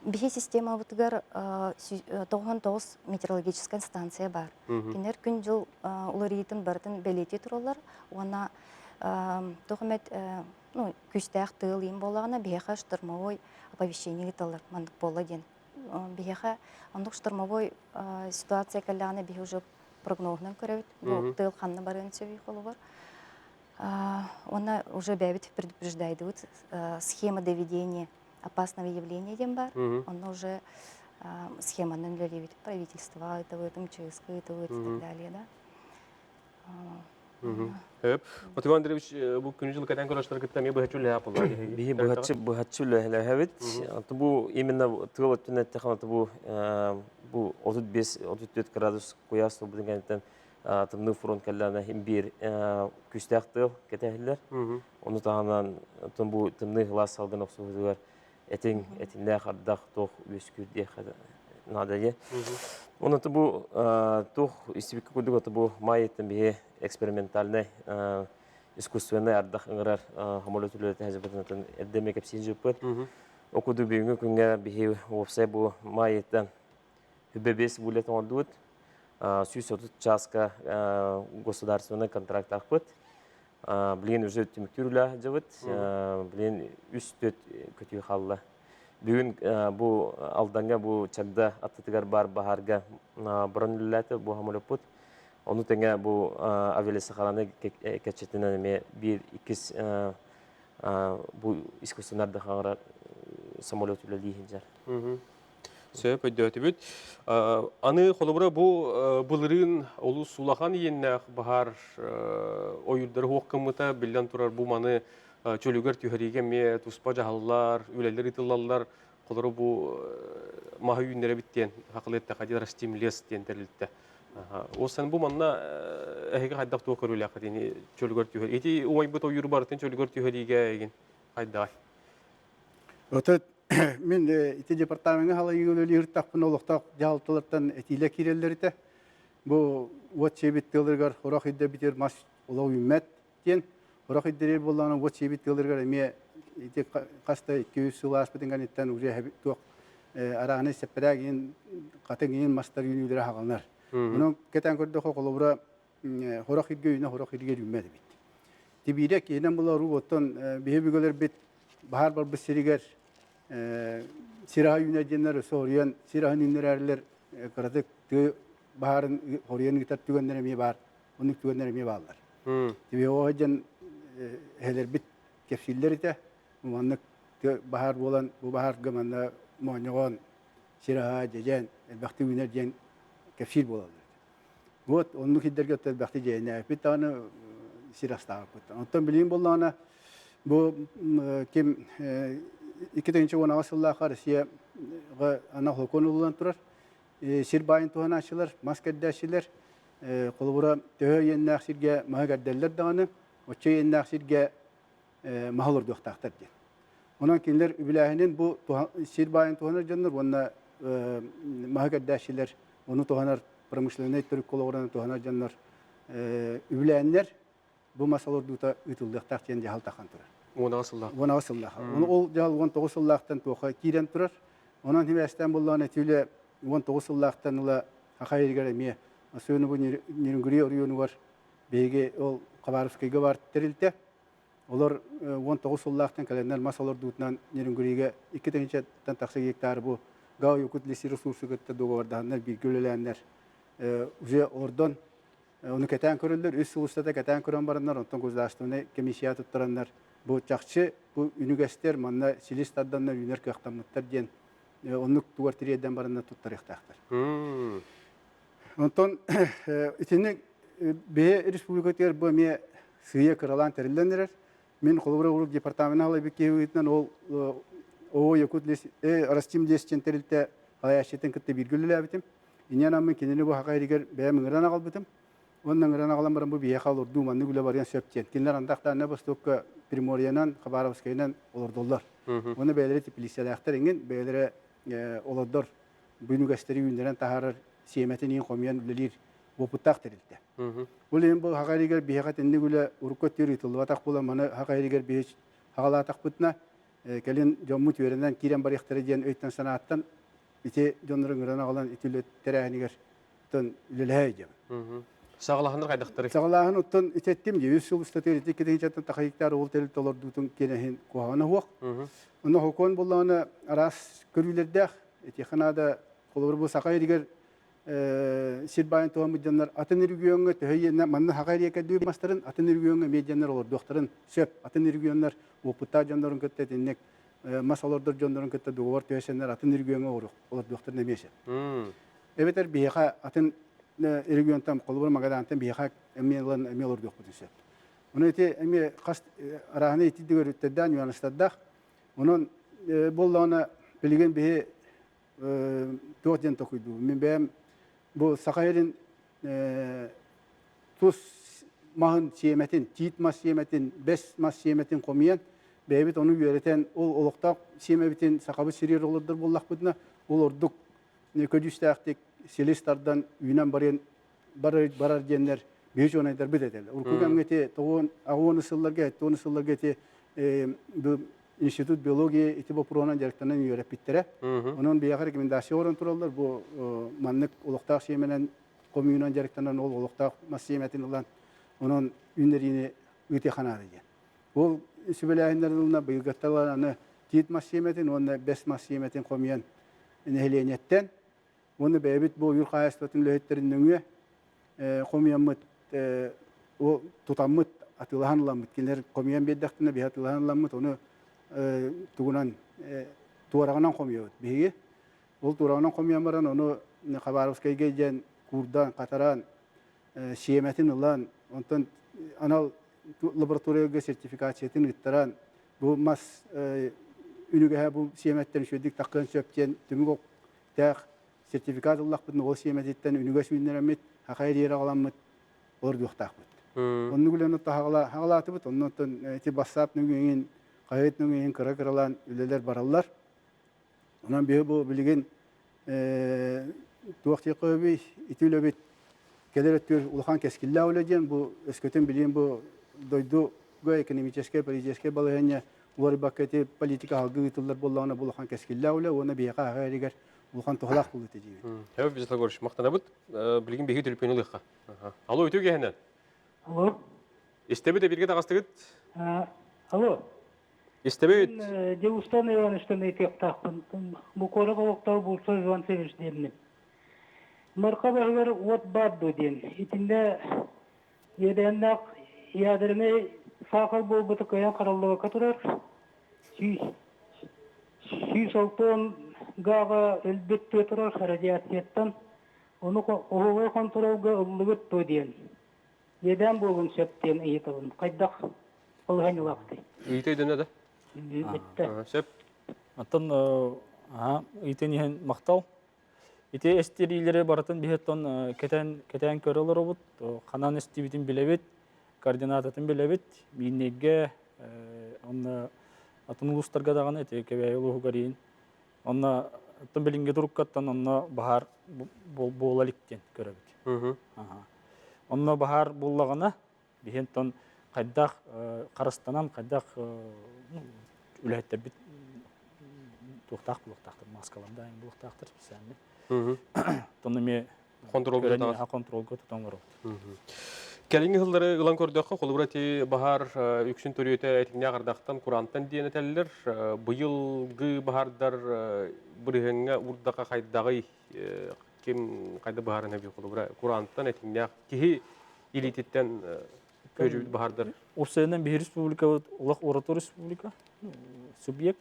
Биһи системабытыгар 99 метеорологическай станция баар. Кинилэр күн-дьыл уларыйыытын барытын бэлиэтии тураллар уонна туох эмэт ну, күүстээх тыал иин буоллаҕына биһиэхэ штормовой оповещение ыыталлар маннык буолла диэн. Биһиэхэ оннук штормовой ситуация кэллэҕинэ биһи уже прогноһунан көрөбүт. Бу тыал ханна барыан сөбүй холобур. Уонна уже бэйэбит предупреждайдыбыт схема доведения опасного явления диэн баар. Онно уже схеманан үлэлиибит. Правительство ыытабыт, МЧС ыытабыт и так далее, да. Хөп. Иван Андреевич, бу күнү жыл кэтэн көрөштөр кытта эмиэ быһаччы үлэһэ буолла. Биһи быһаччы быһаччы үлэһэбит. Бу именно тыал өттүнэн эттэххэ бу бу 35-34 градус куйаас буолбутун кэнниттэн тымныы фронт кэллэҕинэ иһин биир күүстээх тыал кэтэһиллэр. Ону таһынан бу тымныы сылаас салгын охсуһуутугар этиҥ, этиннээх ардах туох үөскүүр диэххэ наада диye. Онон бу туох истибиккэ курдук бу маайыттан биһи экспериментальнай искусственнай ардах ыҥырар самолет үлэлэтэ сылдьыбытын эрдэ эмиэ кэпсиин дьыппыт. Ол курдук бүгүҥҥү күҥҥэ биһи уопсай бу маайыттан үбэ биэс булет оҥордубут. 130 чааска государственный контрактаахпыт. Билигин уже түмүктүүр үлэ сылдьабыт. Билигин үс төрт көтүү хаалла. Бүгүн бу Алдаҥҥа бу Чагда аттытыгар баар баһаарга бронь үлэлээтэ бу самолеппут. Ону тэҥэ бу авиалесохрана кэччэтинэн эмиэ биир иккис бу искусственнай ардахаҕара самолет үлэлии сылдьар. Сөп өйдөөтүбүт. Аны холобура бу былырыын олус улахан иэннээх баһаар ойуурдары суох гыммыта биллэн турар бу маны чөлүгэр түһэриигэ эмиэ туспа дьаһаллар, үлэлэр ыытыллаллар. Холобура бу маһы үүннэрэбит диэн хакылы эттэххэ диэн Растим лес диэн тэрилтэ. Ол сан бу манна эһиги хайдах туох көрүүлээххит чөлүгэр түһэр. Ити умайбыт ойуур барытын чөлүгэр түһэриигэ эгин хайдаҕай? Отут мин ити департамеҥҥа халайыы үлэлиир тахпын олохтоох дьаһалталартан этиилэ киирэллэр этэ. Бу уот сиэбит тыаларыгар хорох ирдэбитигэр мас олох үүммэт диэн. Хорох ирдэрэр буоллаҕына уот сиэбит тыаларыгар эмиэ ити хас да 200 сыл ааспытын кэнниттэн уже туох арааһынай сэппэрээк иин хатыҥ иин мастар үүнүүлэрэ хаҕаланар. Онон кэтээн көрдөххө холобура хорох иргэ үүнэ хорох иргэ үүммэт эбит. Тибиирэ киһинэн була уруу оттон биһи бүгөлөрбүт баһаар барбыт сиригэр сир аһа үүнэр диэннэр өссө хоруйан сир аһын үүннэрээрилэр кыратык тыа баһаарын хоруйан ыытар түгэннэр эмиэ баар оннук түгэннэр эмиэ бааллар. Тибиэҕэ диэн эһэлэрбит кэпсииллэр этэ. Маннык тыа баһаар буолан бу баһаарга манна моонньоҕон сир аһа дьэдьэн элбэхтик үүнэр диэн кэпсиир буолаллар. Вот оннук сирдэргэ элбэхтик дьиэнээппит даҕаны сир астаабыппыт. Оттон билигин буоллаҕына бу ким 2018 сыллаахха Россияҕа анал сокуон ылыллан турар. Сир баайын туһанааччылар, мас кэрдээччилэр холобура төһө иэннээх сиргэ маһы кэрдэллэр даҕаны, оччо иэннээх сиргэ маһы олордуохтаахтар диэн. Онон кинилэр үбүлээһинин бу сир баайын туһанар дьоннор уонна маһы кэрдээччилэр ону туһанар промышленнай төрүккэ олоҕуран туһанар дьоннор үбүлээннэр бу мас олордуута ыытыллыахтаах диэн дьаһал тахан турар. 18 сыллаах. 18 сыллаах. Ол дьаһал 19 сыллаахтан туоха киирэн турар. Онон хибээстээн буллаҕына түүлэ 19 сыллаахтан ыла Саха сиригэр эмиэ Сыаныбы Нерюнгри оройуонугар биһиги ол Хабаровскайга бар тэрилтэ. Олор 19 сыллаахтан кэлэннэр мас олордуутунан Нерюнгригэ 2 тыһыынчаттан тахса гектар бу ГАО Якут лесресурсы кытта дуогабардаһаннар бииргэ үлэлээннэр уже олордон ону кэтээн көрөллөр. Үс сыл устата кэтээн көрөн бараннар, онтон государственнай комиссия туттараннар бу чахчы бу үнүгэстэр манна силис тарданнар үүнэр кыахтаммыттар диэн оннук тугар тириэрдэн бараннар туттарыахтаахтар. Онтон итини бэйэ республикатыгар бу эмиэ сыыйа кыралаан тэриллэн эрэр. Мин холобура урук департамена халайбыт киһи быһыытынан ол ООО Якут лес Растим лес диэн тэрилтэ салайааччытын кытта бииргэ үлэлээбитим. Инньэ гынан кинини бу Саха сиригэр бэйэм ыҥыран аҕалбытым. Уонна ыҥыран аҕалан баран бу биһиэхэ олордуу маннык үлэ барыан сөп диэн. Кинилэр андах Дальнай Востокка Приморьенан, Хабаровскайынан олордоллор. Уонна бэйэлэрэ теплицэлээхтэр иҥин, бэйэлэрэ олордор бүнүгэстэри үүннэрэн таһаарар сиэмэтин иин хомуйан үлэлиир уопуттаах тэрилтэ. Ол иһин бу Саха сиригэр биһиэхэ итинник үлэ урукку өттүгэр ыытыллыбатах буолан, маны Саха сиригэр биһи хаҕалаатахпытына, кэлин дьоммут үөрэнэн киирэн барыахтара диэн өйтөн-санааттан ити дьоннору ыҥыран аҕалан ити үлэ тэрээһинигэр оттон үлэлэһэ диэбин. Саҕалааһыннар хайдахтарый? Саҕалааһын оттон ити эттим дии, үс сыл устатыгар ити икки тахса гектар уол тэрилтэ олордуутун киэнэһин куһаҕана суох. Онно хокуон буоллаҕына араас көрүүлэрдээх. Итиэхэ наада холобур бу Саха сиригэр сир баайын туһаммыт дьоннор атын региоҥҥа төһө иэннэ манна Саха сиригэ кэлбит мастарын атын региоҥҥа эмиэ дьоннор олордуохтарын сөп. Атын регионнар уопуттаах дьоннорун кытта итинник мас олордор дьоннорун кытта договор түһэсэннэр атын региоҥҥа олордуохтарын эмиэ сөп. Эбэтэр биһиэхэ атын регионтан холобур Магадаантан биһиэхэ эмиэ ылан эмиэ олордуохпутун сөп. Ону ити эмиэ хас арааһына итидик өрүттэрдээх нюанстардаах. Онон буоллаҕына билигин биһи туох диэн толкуйдуубун. Мин бэйэм бу Саха сирин тус маһын сиэмэтин, тиит мас сиэмэтин, бэс мас сиэмэтин хомуйан, бэйэбит ону үөрэтэн, ол олохтоох сиэмэбитин сахабыт сиригэр олордор буоллахпытына, ол ордук көдьүүстээхтик силис тардан үүнэн барыан барар, барар диэннэр биһи учуонайдарбыт этэллэр. Урукку кэмҥэ ити 90 сылларга, 70 сылларга ити институт биологии ити боппуруоһунан дьарыктанан үөрэппиттэрэ. Онон биһиэхэ рекомендация оҥорон тураллар бу маннык олохтоох сиэмэнэн. хомуйуунан дьарыктанан ол олохтоох мас сиэмэтин ылан онон үүннэриини ыытыахха наада диэн. Ол сүбэлээһиннэр ылына быйылгаттан аны тиит мас сиэмэтин уонна бэс мас сиэмэтин хомуйан нэһилиэнньэттэн уонна бэйэбит бу ойуур хаһаайыстыбатын үлэһиттэрин нөҥүө хомуйаммыт тутаммыт атыылаһан ыламмыт кинилэр хомуйан биэрдэхтэринэ биһи атыылаһан ыламмыт ону тугунан туораҕынан хомуйабыт биһиги ол туораҕынан хомуйан баран ону Хабаровскайга диэн куурдан хатаран сиэмэтин ылан онтон анал лабораторияга сертификациятын ыыттаран бу мас үнүгэһэ бу сиэмэттэн үчүгэйдик таххыан сөп диэн түмүк тээх сертификат ыллахпытына ол сиэмэтиттэн үнүгэс үүннэрэммит хахай диэри аҕаламмыт олордуохтаахпыт. Оннук үлэни хаҕалаатыбыт. Оннуттан ити бассаап нөҥүөҥүн, хаһыат нөҥүөҥүн кыра-кыралаан үлэлэр бараллар. Онон биһи бу билигин туох диэххэ өбүй ити үлэбит кэлэр өттүгэр улахан кэскиллээх үлэ диэн бу өскөтүн билигин бу дойдуга экономическай, политическай балаһыанньа уларыйбакка ити политика салгыы ыытыллар буоллаҕына бу улахан кэскиллээх үлэ уонна биһиэхэ аҕа эригэр улахан туһалаах буолуо этэ диибит. Хэв Вячеслав Егорович, махтанабыт. Билигин биһиги төлөпүөнү ылыахха. Алло, үтүө киэһэнэн. Алло. Истэбит эбиргэ таҕыстыгыт? Алло. Истэбит. Дьулустан Ивановичтан ыйытыахтаахпын. Бу куорат олохтооҕо Бурцев Иван Сергеевич диэммин. Марха баһыгар уот баар дуо диэн. Итиннэ иэдээннээх ядернай саахал буолбута кыайан хараллыбакка турар. 160 гааҕа өлбүт тыа турар радиацияттан. Ону оһуобай хонтуруолга ыллыбыт дуо диэн. Иэдээн буолуон сөп диэн ыйытабын. Хайдах балаһыанньалаахтый? Ыйыта өйдөнө да? Бүттэ. Сөп. Оттон ыйтан иһэн махтал. Ити эстириилэри барытын биһиттон кэтэн кэтээн көрө олоробут. Ханан эстибитин билэбит, координататын билэбит. Мииннэйгэ онно атын улуустарга даҕаны ити Кэбээйи улууһугар иин. Онно оттон билиҥҥи туруккаттан онно баһаар буола илик диэн көрөбүт. Онно баһаар буоллаҕына биһин тон хайдах харыстанан хайдах үлэһиттэрбит туохтаах буолуохтаахтар маскалардаах буолуохтаахтар специальный. Тон эмиэ Хонтуруолга хонтуруолга тутан олоробут. Кэлиҥҥи сыллары ылан көрдөххө, холобура ити баһаар үксүн төрүөтэ этиҥнээх ардахтан, кураантан диэн этэллэр. Быйылгы баһаардар бырыһыаҥҥа урдаха хайдаҕый? Ким хайда баһаарын эбий холобура кураантан этиҥнээх киһи илиититтэн күөдьүйбүт баһаардар. Уопсайынан биһи республикабыт олох ураты республика, субъект.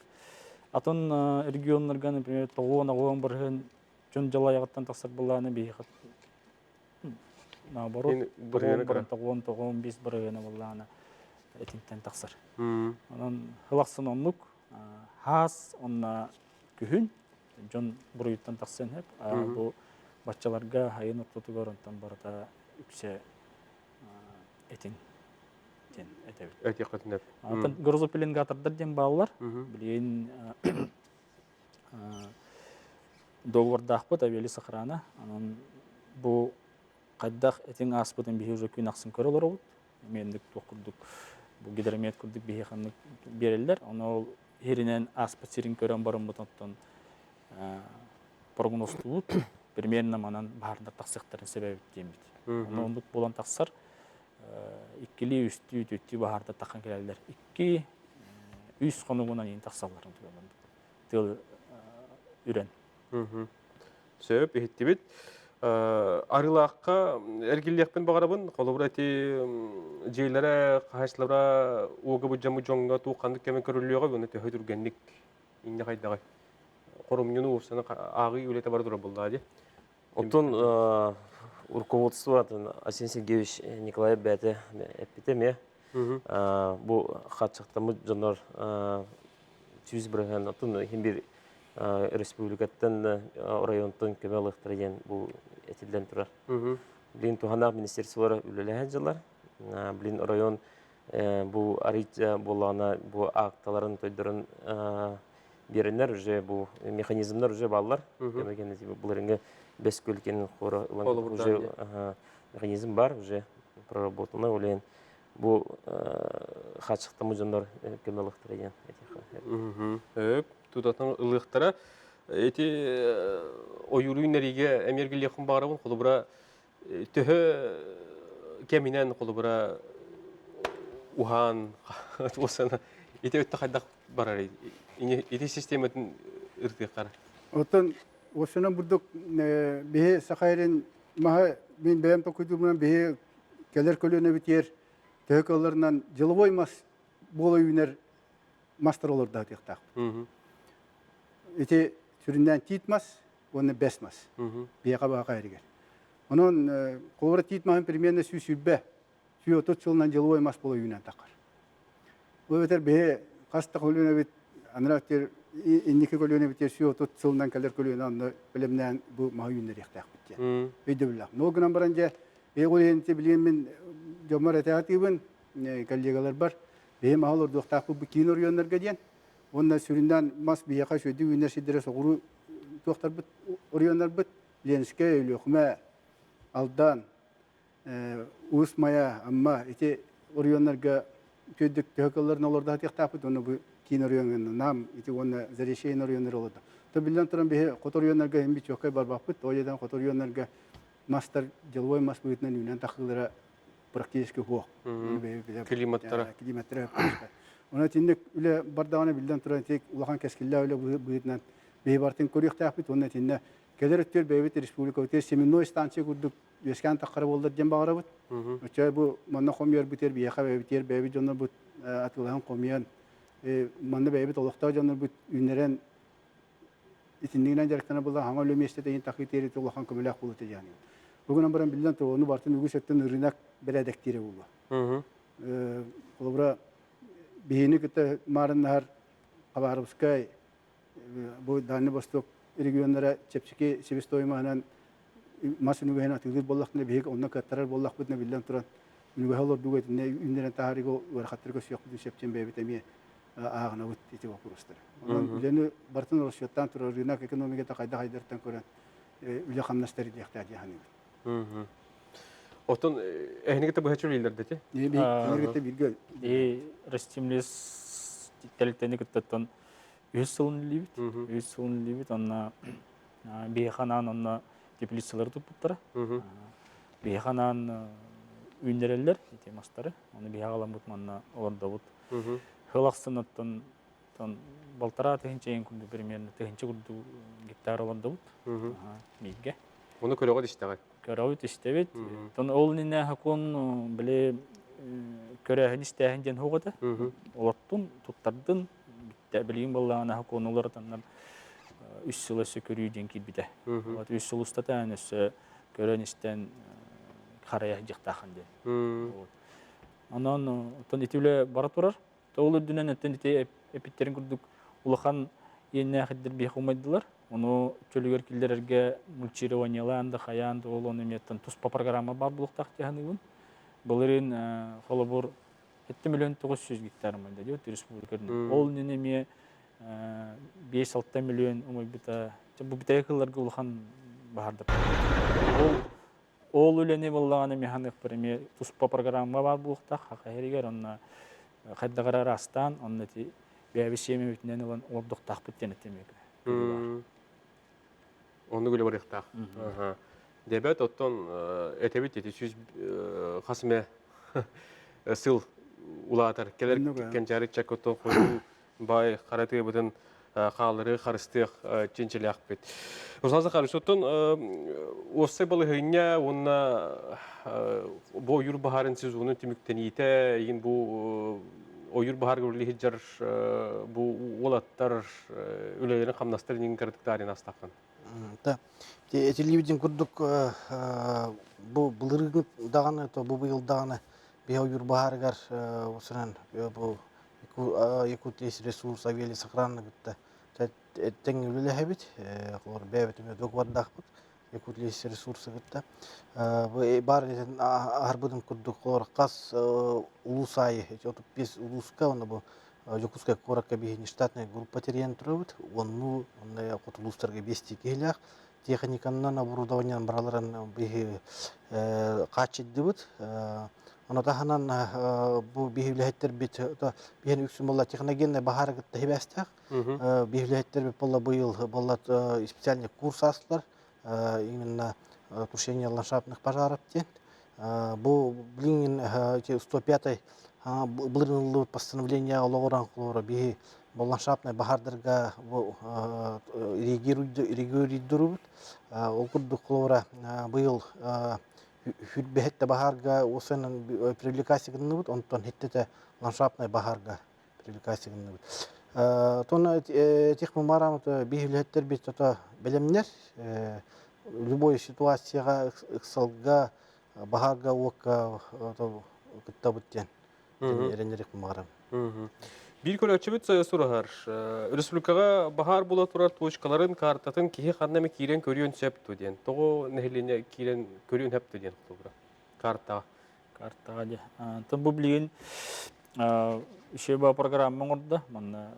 Атын регионнарга, например, тоҕуон оҕуон бырыһын дьон дьалайаҕыттан тахсар былааны биһиэхэ наоборот тоҕуон тоҕуон биэс бырыһыана былаана этинтэн тахсар. Онон хылахсын оннук хаас онно күһүн дьон буруйуттан тахсан иһэп бу баччаларга хайын ортотугар онтон барыта үксэ этин диэн этэбит. Этиэххитин Атын грузопеленгатордар диэн бааллар. Билигин договордаахпыт авиалис охрана. Онон бу хайдах этиҥ ааспытын биһи уже күн ахсын көрө олоробут. Эмиэнник туох курдук бу гидромет курдук биһи ханнык биэрэллэр. Ону ол иһиринэн ааспыт сирин көрөн барыммыт оттон прогнозтуубут. Примерно манан баһаардар тахсыахтарын себебит диэммит. Ону оннук буолан тахсар. Иккилии, үстүү, түөртүү баһаардар таххан кэлэллэр. Икки, үс хонугунан иин тахсаллар. Тыал үрэн. Сөп, иһиттибит. Арыылаахха эргиллиэхпин баҕарабын. Холобура ити дьиэлэрэ, хаһаайыстыбалара уога быдьаммыт дьоҥҥо туох ханнык кэмэ көрүллүөҕэ уонна төһө түргэнник инньэ хайдаҕый? Хорумньуну уопсаны ааҕыы үлэтэ бара турар буоллаҕа дии. Оттон руководство Асен Сергеевич Николаев бэйэтэ эппитэ эмиэ. Бу хааччахтаммыт дьоннор 100% оттон иһин биир республикаттан оройуонтан көмө ылыахтара диэн бу этиллэн турар. Билин туһанаах министерстволара үлэлэһэн дьылар. Билин оройуон бу арыйт буоллаҕына бу акталарын тойдорун биэрэннэр уже бу механизмнар уже бааллар. Былырыҥҥы бэс көлкенин хора ылан уже механизм бар уже проработано улен бу хааччахтаммыт дьоннор көмө ылыахтара диэн этиэххэ. Тутатан ылыахтара. Эти ойууруйун эриге эмиэргилиэххин баҕарабын. Холобура, Төһө кэминэн холобура уһаан туосана ити өттө хайдах барар ити систематын ырытыаххара. Оттон осунан бурдук биһи саха эрин маһа мин бэйэм токуйдуурбунан биһи кэлэр көлүөнэбитигэр төһө кыалларынан деловой мас буола үүнэр мастар олордоотуохтаахпыт. Ити сүрүннээн тиит мас уонна бэс мас. Биһиэхэ баҕа эригэр. Онон холобура тиит маһын примерно 120, 130 сылынан деловой мас буола үүнэн таххар. Ол эбэтэр биһи хас да көлүөнэбит анараа өттүгэр инники көлүөнэбит 130 сылынан кэлэр көлүөнэ онно бэлэмнээн бу маһы үүннэриэхтээхпит диэн өйдөбүллээх. Но гынан баран дьэ ол иһин билигин мин дьоммор этэ сатыыбын, коллегаларбар биһи маһы олордуохтаахпыт бу киин оройуоннарга диэн. Уонна сүрүннээн мас биһиэхэ үчүгэйдик үүнэр сирдэрэ соҕуруу туохтарбыт оройуоннарбыт Ленскэй, Өлүөхүмэ, Алдан, Уус Майа, Амма ити оройуоннарга үчүгэйдик төһө кылларын олордо сатыахтаахпыт уонна бу киин оройуоҥҥа Нам ити уонна Заречейн оройуоннары олордо. То биллэн туран биһи хоту оройуоннарга иһин чуоккай барбаппыт, ол иһин хоту оройуоннарга мастар деловой мас быһыытынан үүнэн тахсыылара практически суох. Климаттара. Климаттара. Онон итинник үлэ бардаҕына биллэн туран ити улахан кэскиллээх үлэ быһыытынан биһи бартын көрүөхтээхпит уонна итиннэ кэлэр өттүгэр бэйэбит республикабытыгар семенной станция курдук үөскээн таххара буоллар диэн баҕарабыт. Оччо бу манна хомуйарбытыгар биһиэхэ бэйэбитигэр бэйэбит дьоннорбут атыылаһан хомуйан манна бэйэбит олохтоох дьоннорбут үүннэрэн итиннигинэн дьарыктана буолла хаҥа үлэ миэстэтэ иһин тахыы тиэрити улахан көмөлөөх буолуо этэ диэн. Бу гынан баран биллэн турар ону бартын үгүс өттүн ырыынак бэрээдэктиирэ буолуо. Холобура биһини кытта маарыннаһар Хабаровскай бу Дальний Восток регионнара чэпчэки себестоимоһынан мас үнүгэһин атыылыыр буоллахтына биһиги онно кыаттарар буоллахпытына биллэн туран үнүгэһи олордууга итиннэ үүннэрэн таһаарыыга ыарахаттары көрсүөхпүтүн сөп бэйэбит эмиэ ааҕынабыт ити боппуруостары. Онон үлэни барытын расчеттаан турар рынок экономиката хайдах айдартан көрөн үлэ-хамнас тэриллиэхтээх дии саныыбын. Оттон эһиги кытта быһаччы үлэлииллэр дати? Биһиги кытта бииргэ. Биһи Растимлес тэрилтэни кыттаттан үһүс сылын үлэлиибит. Үһүс сылын үлэлиибит. Онно биһиэхэ анаан онно теплицалары туппуттара. Биһиэхэ анаан үүннэрэллэр ити мастары. Ону биһиэхэ аламмыт манна олордобут. Сыл ахсын оттон балтараа тыһыынча иһин курдук примерно тыһыынча курдук гектар олордобут. Бииргэ. Ону көрөҕүт истэҕит? Көрөбүт истэбит. Оттон ол иннинэ сокуон били көрөөһүн истээһин диэн суох этэ. Олортун, туттардын, бүттэ. Билигин буоллаҕына сокуону уларытаннар үс сыл өссө көрүү диэн киирбитэ. Вот үс сыл устата өссө көрөн истэн харайа сылдьыахтааххын диэн. Вот. Онон оттон ити үлэ бара турар. Ол үрдүнэн оттон ити эпиттэрин курдук улахан иэннээх ирдэр биһиэхэ умайдылар. Ону чөлүгэр киллэрэргэ мульчированиелаан да хайаан да ол ону эмиэттэн туспа программа баар буолуохтаах дии саныыбын. Былырыын холобур 7 миллион 900 гектар умайда диэбит республика үрдүнэн. Ол иннинэ эмиэ 5-6 миллион умайбыта. Бу бүтэһик сылларга улахан баһаардар. Ол Ол үлэни буоллаҕына эмиэ ханыахпар эмиэ туспа программа баар буолуохтаах Хаха иһэригэр онно хайдах эрэ араастаан онно ити бэйэбит сиэмэбитинэн ылан олордуохтаахпыт диэн этим баар. Оннук үлэ барыахтаах. Дебет оттон этэбит ити сүүс хас эмэ сыл улаатар кэлэр кэнчээри чаккоттон хойуу баай хара тыабытын хаалларыы харыстыах чинчилээхпит. Руслан Захарович, оттон уопсай балаһыанньа уонна бу ойуур баһаарын сезонун түмүктэниитэ, игин бу ойуур баһаарга үлэлии сылдьар бу уолаттар үлэлэрин хамнастарын иҥин кыратыктаарын астаххын. Да. Этилибитин курдук бу былырыыгы даҕаны, то бу быйыл даҕаны биһи ойуур баһаарыгар осунан бу Якутия ресурс авиалесохрана кытта тэҥ үлэлэһэбит. Холор бэйэбит эмиэ договордаахпыт Якутия ресурсы кытта. Баар аһарбытым курдук холор хас улуус аайы 35 улууска онно бу Дьокуускай куоракка биһиги штатная группа тэрийэн турабыт. Онну онно хоту улуустарга биэстии киһилээх техниканнан оборудованиянан бараларын биһи хааччыйдыбыт. Ону таһынан бу биһи үлэһиттэрбит биһин үксүн буолла техногенный баһаары кытта сибээстээх. Биһи үлэһиттэрбит буолла быйыл буолла специальный курс аастылар. Именно тушение ландшафтных пожаров диэн. Бу билигин 105 былырыын постановление олоҕуран холобура биһи бу ландшафтнай баһаардарга бу реагируйдурубут. Ол курдук холобура быйыл хүрбэһит да баһаарга уосанан привлекация гынныбыт, онтон хиттете ландшафтнай баһаарга привлекация гынныбыт. Тона техмомарам биһилэһэттэр бит тото бэлэмнэр любой ситуацияга ыксалга баһаарга уокка кыттабыт диэн эрэнэрик маарам. Биир көрөөччүбүт сураһар. Республикаҕа баһаар буола турар точкаларын картатын киһи ханна эмэ киирэн көрүөн сөп дуо диэн. Тоҕо нэһилиэнньэ киирэн көрүөн сөп дуо диэн холобура. Картаҕа. Картаҕа дьэ. Антон бу билигин еще ба программа оҥордо. Манна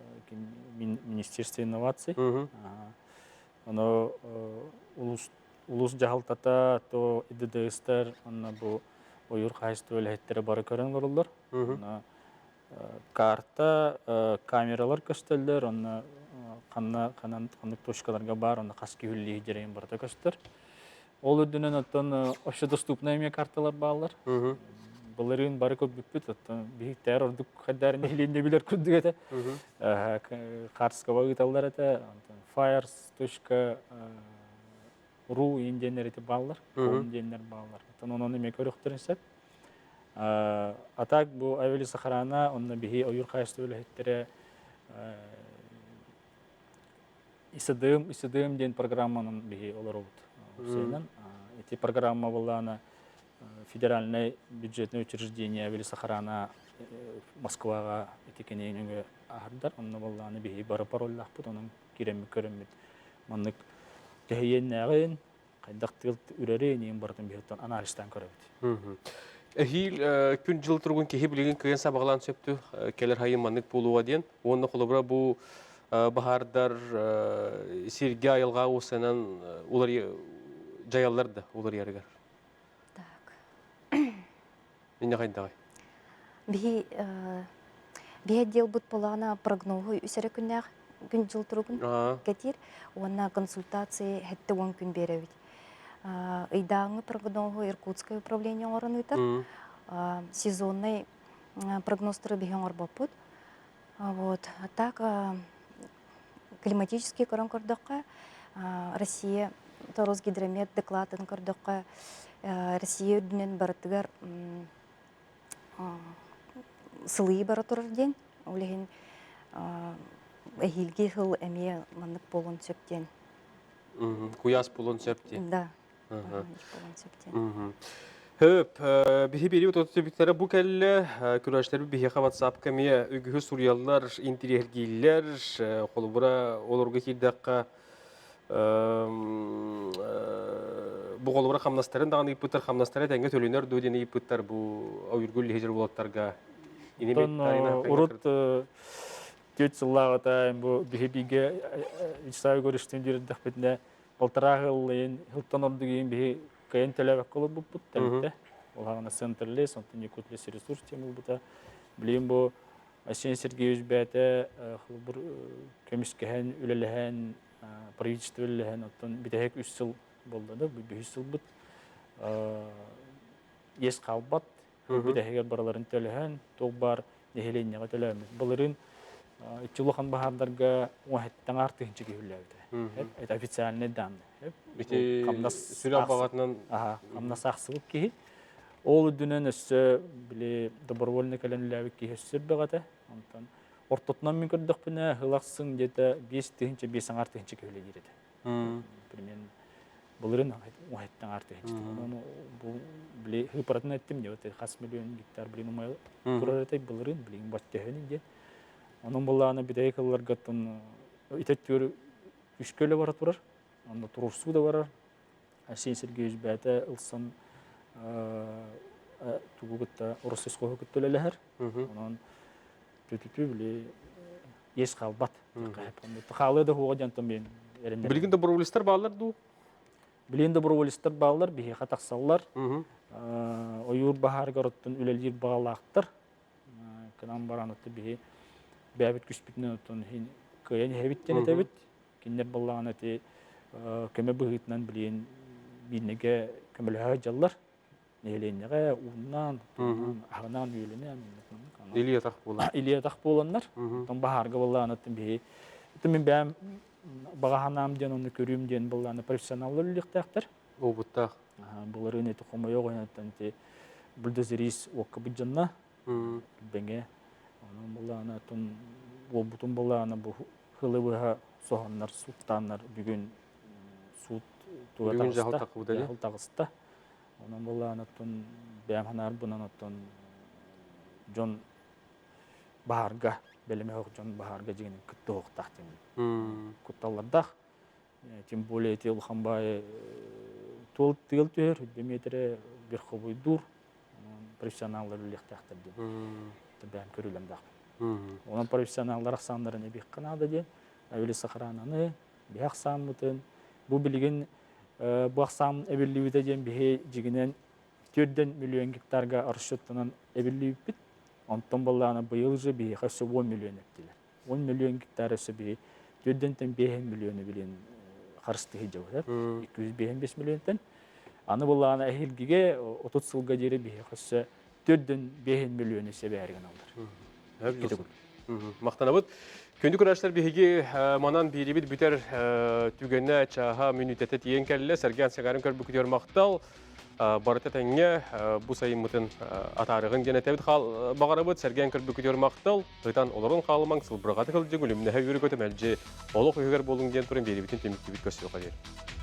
Министерство инноваций. Ону улус улус дьаһалтата то ИДДСтар онно бу ойуур хаһайыстыба үлэһиттэрэ бары көрөн олороллор. Онно карта, камералар көстөллөр, онно ханна ханан ханнык точкаларга баар, онно хас киһи дьэрэйин барыта көстөр. Ол үрдүнэн оттон общедоступная эмиэ карталар бааллар. Былырыын бары көрбүппүт, оттон биһиктээр ордук хайдаар нэһилиэнньэ билэр курдук этэ. Хаартыскаба ыыталлар этэ. Fires.ru диэннэр ити бааллар, ком диэннэр бааллар. Оттон онон эмиэ көрүөхтэрин сөп. А так бу авиалесохрана, онно биһи ойуур хаһайыстыба үлэһиттэрэ ИСДМ, ИСДМ диэн программанан биһи олоробут. Усейнан. Ити программа буоллаана федеральнай бюджетное учреждение авиалесохрана Москваҕа ити кинигэни аһардар. Онно буоллаана биһи бары пароллаахпыт, онон киирэммит көрөммүт маннык тэһийиэннээҕин, хайдах тыал үрэрин, иин барытын биһиттэн анализтаан көрөбүт. Эһиил күн-дьыл туругун киһи билигин кыайан сабаҕалаан сөптү кэлэр хайын маннык буолуоҕа диэн. Уонна холобура бу баһаардар сиргэ айылҕа уусанан дьайаллар да уларыйарыгар. Так. Инне хайдаҕай? Биһи биһи отделбыт буолаҕына прогноһу үс эрэ күннээх күн-дьыл туругун кэтиир уонна консультации 70 күн биэрэбит. Ыйдааҥҥы прогноһу Иркутское управление оҥорон ыытар. Сезонный прогнозтары биһи оҥорбоппут. Вот. Так климатический көрөн көрдөххө, Россия Росгидромет докладын көрдөххө, Россия үрдүнэн барытыгар сылыйыы бара турар диэн. Ол иһин эһиилги сыл эмиэ маннык буолуон сөп диэн. Куйаас буолуон сөп диэн. Да. Буолуон сөп диэн. Хөп, биһи бири утутубүттэрэ бу кэллэ. Күрәшләр биһиэхэ WhatsApp-ка эмиэ үгүһү суруйаллар, интириэһиргииллэр. Холобура, олорго киирдэххэ бу холобура хамнастарын даҕаны ыйыппыттар, хамнастара тэҥҥэ төлөнөр дуо диэн ыйыппыттар бу ойургул лиһижер уолаттарга. Урут түөрт сыллааҕыта бу биһи бигэ Вячеслав Егоровичтыын диэрдэхпитинэ полтора сыл сылтан ордук иһин биһи кыайан төлөөбөккө олорбуппут тэрилтэ. Ол аҕана Центрлес, онтон Якутлесресурс диэн буолбута. Билигин бу Айсен Сергеевич бэйэтэ холобур көмүскэһэн, үлэлэһэн, правительство үлэлэһэн, оттон бүтэһик үс сыл буолла да, бу үһүс сылбыт иэс хаалбат, бүтэһигэр барыларын төлөһөн, туох баар нэһилиэнньэҕэ төлөөммүт. Былырыын иччи улахан баһаардарга уоһэттэн аар тыһыынча киһи үллээбитэ. Это официальные данные. Ити сүрэх баҕатынан хамнас аахсыбыт киһи. Ол үрдүнэн өссө били добровольно кэлэн үллээбит киһи өссө элбэх этэ. Онтон ортотунан мин көрдөхпүнэ сыл где-то 5 тыһыынча, 5 аҥаар тыһыынча киһи үлэлиир этэ. Примерно былырын уһэттэн аҥаар тыһыынча. Ону бу били хыпаратын эттим дии, хас миллион гектар блин умай турар этэй былырын, билигин баттөһөнүн диэн. Онон былаана бүтэһик ылларгаттан итеттүөр үскө эле бара турар. Онно туруорсуу да барар. Арсений Сергеевич бэйэтэ ылсан тугу кытта Россельхозу кытта үлэлэһэр. Онон түтүтү били иэс хаалбат. Хаалыа да хуоҕа диэн мен эрэннэрем. Билигин доброволецтар бааллар дуу? Билигин доброволецтар бааллар, биһиэхэ тахсаллар. Ойуур баһаарыгар оттон үлэлиир баҕалаахтар. Кынан баран отто биһи бэйэбит күспүтүнэн оттон кыайан иһэбит диэн этэбит. Кинилэр баллаҕына ити көмө быһыытынан билиэн биирнэгэ көмөлөһө дьаллар. Нэһилиэнньэҕэ ууннаан, аһынаан, үөлэнэн. Илии-атах буолан. Илии-атах буоланнар. Оттон баһаарга буоллаҕына биһи мин бэйэм баҕа санаам диэн ону көрүүм диэн буоллаҕына профессионаллар үлэлиэхтээхтэр. Уопуттаах. Былырыын ити хомойуох иһиттэн ити бульдозерист уокка быдьанна. Бэҥэ. Онон буоллаҕына оттон уолбутун буоллаҕына бу хылы быһа соһоннор, сууттааннар бүгүн суут туга таҕыста. Дьаһал таҕыста. Онон буоллаҕына оттон бэйэм санаарбынан оттон дьон баһаарга бэлэмэ дьон баһаарга дьиҥинэн кыттыһыахтаах диэн кутталлардаах. Тем более эти улахан баайы туол тыал түһэр, үрдэ миэтэрэ верховойдуур профессионаллар үлэлиэхтээхтэр диэн бэйэм көрүүлэмдаахпын. Онон профессионаллар ахсааннарын эбиэххэ наада диэн Авелис Сахарананы биһи ахсааммытын бу билигин бу ахсаан эбиллибитэ диэн биһи дьигинэн 4 миллион гектарга расчеттанан эбиллибиппит. Онтон баллаана быйыл же биһиэхэ өссө 10 миллион эптилэр. 10 миллион гектар өссө биһи 4-тэн 5 миллиону билин харыстыһы дьабыт. 255 миллионтан. Аны буллаана эһилгиге 30 сылга диэри биһиэхэ өссө 4-5 миллиону сэбээригин алдар. Махтанабыт. Күндү көрөөччүлэр биһиги манан биирибит бүтэр түгэнэ чааһа мүнүүтэтэ тиийэн кэллэ. Сэргээн сэҥээрин көрбүкүтүгэр махтал. Барыта тэҥҥэ бу сайыммытын атаарыгын диэн этэбит хаал баҕарабыт. Сэргээн көрбүкүтүгэр махтал. Ытан олорун хаалымаҥ, сылбырҕатык ылдьыҥ, үлүмнэһэ үөрү көтө мэлдьи олох үһүгэр буолуҥ диэн туран биэрибитин түмүктүүбүт көрсүөххэ диэри.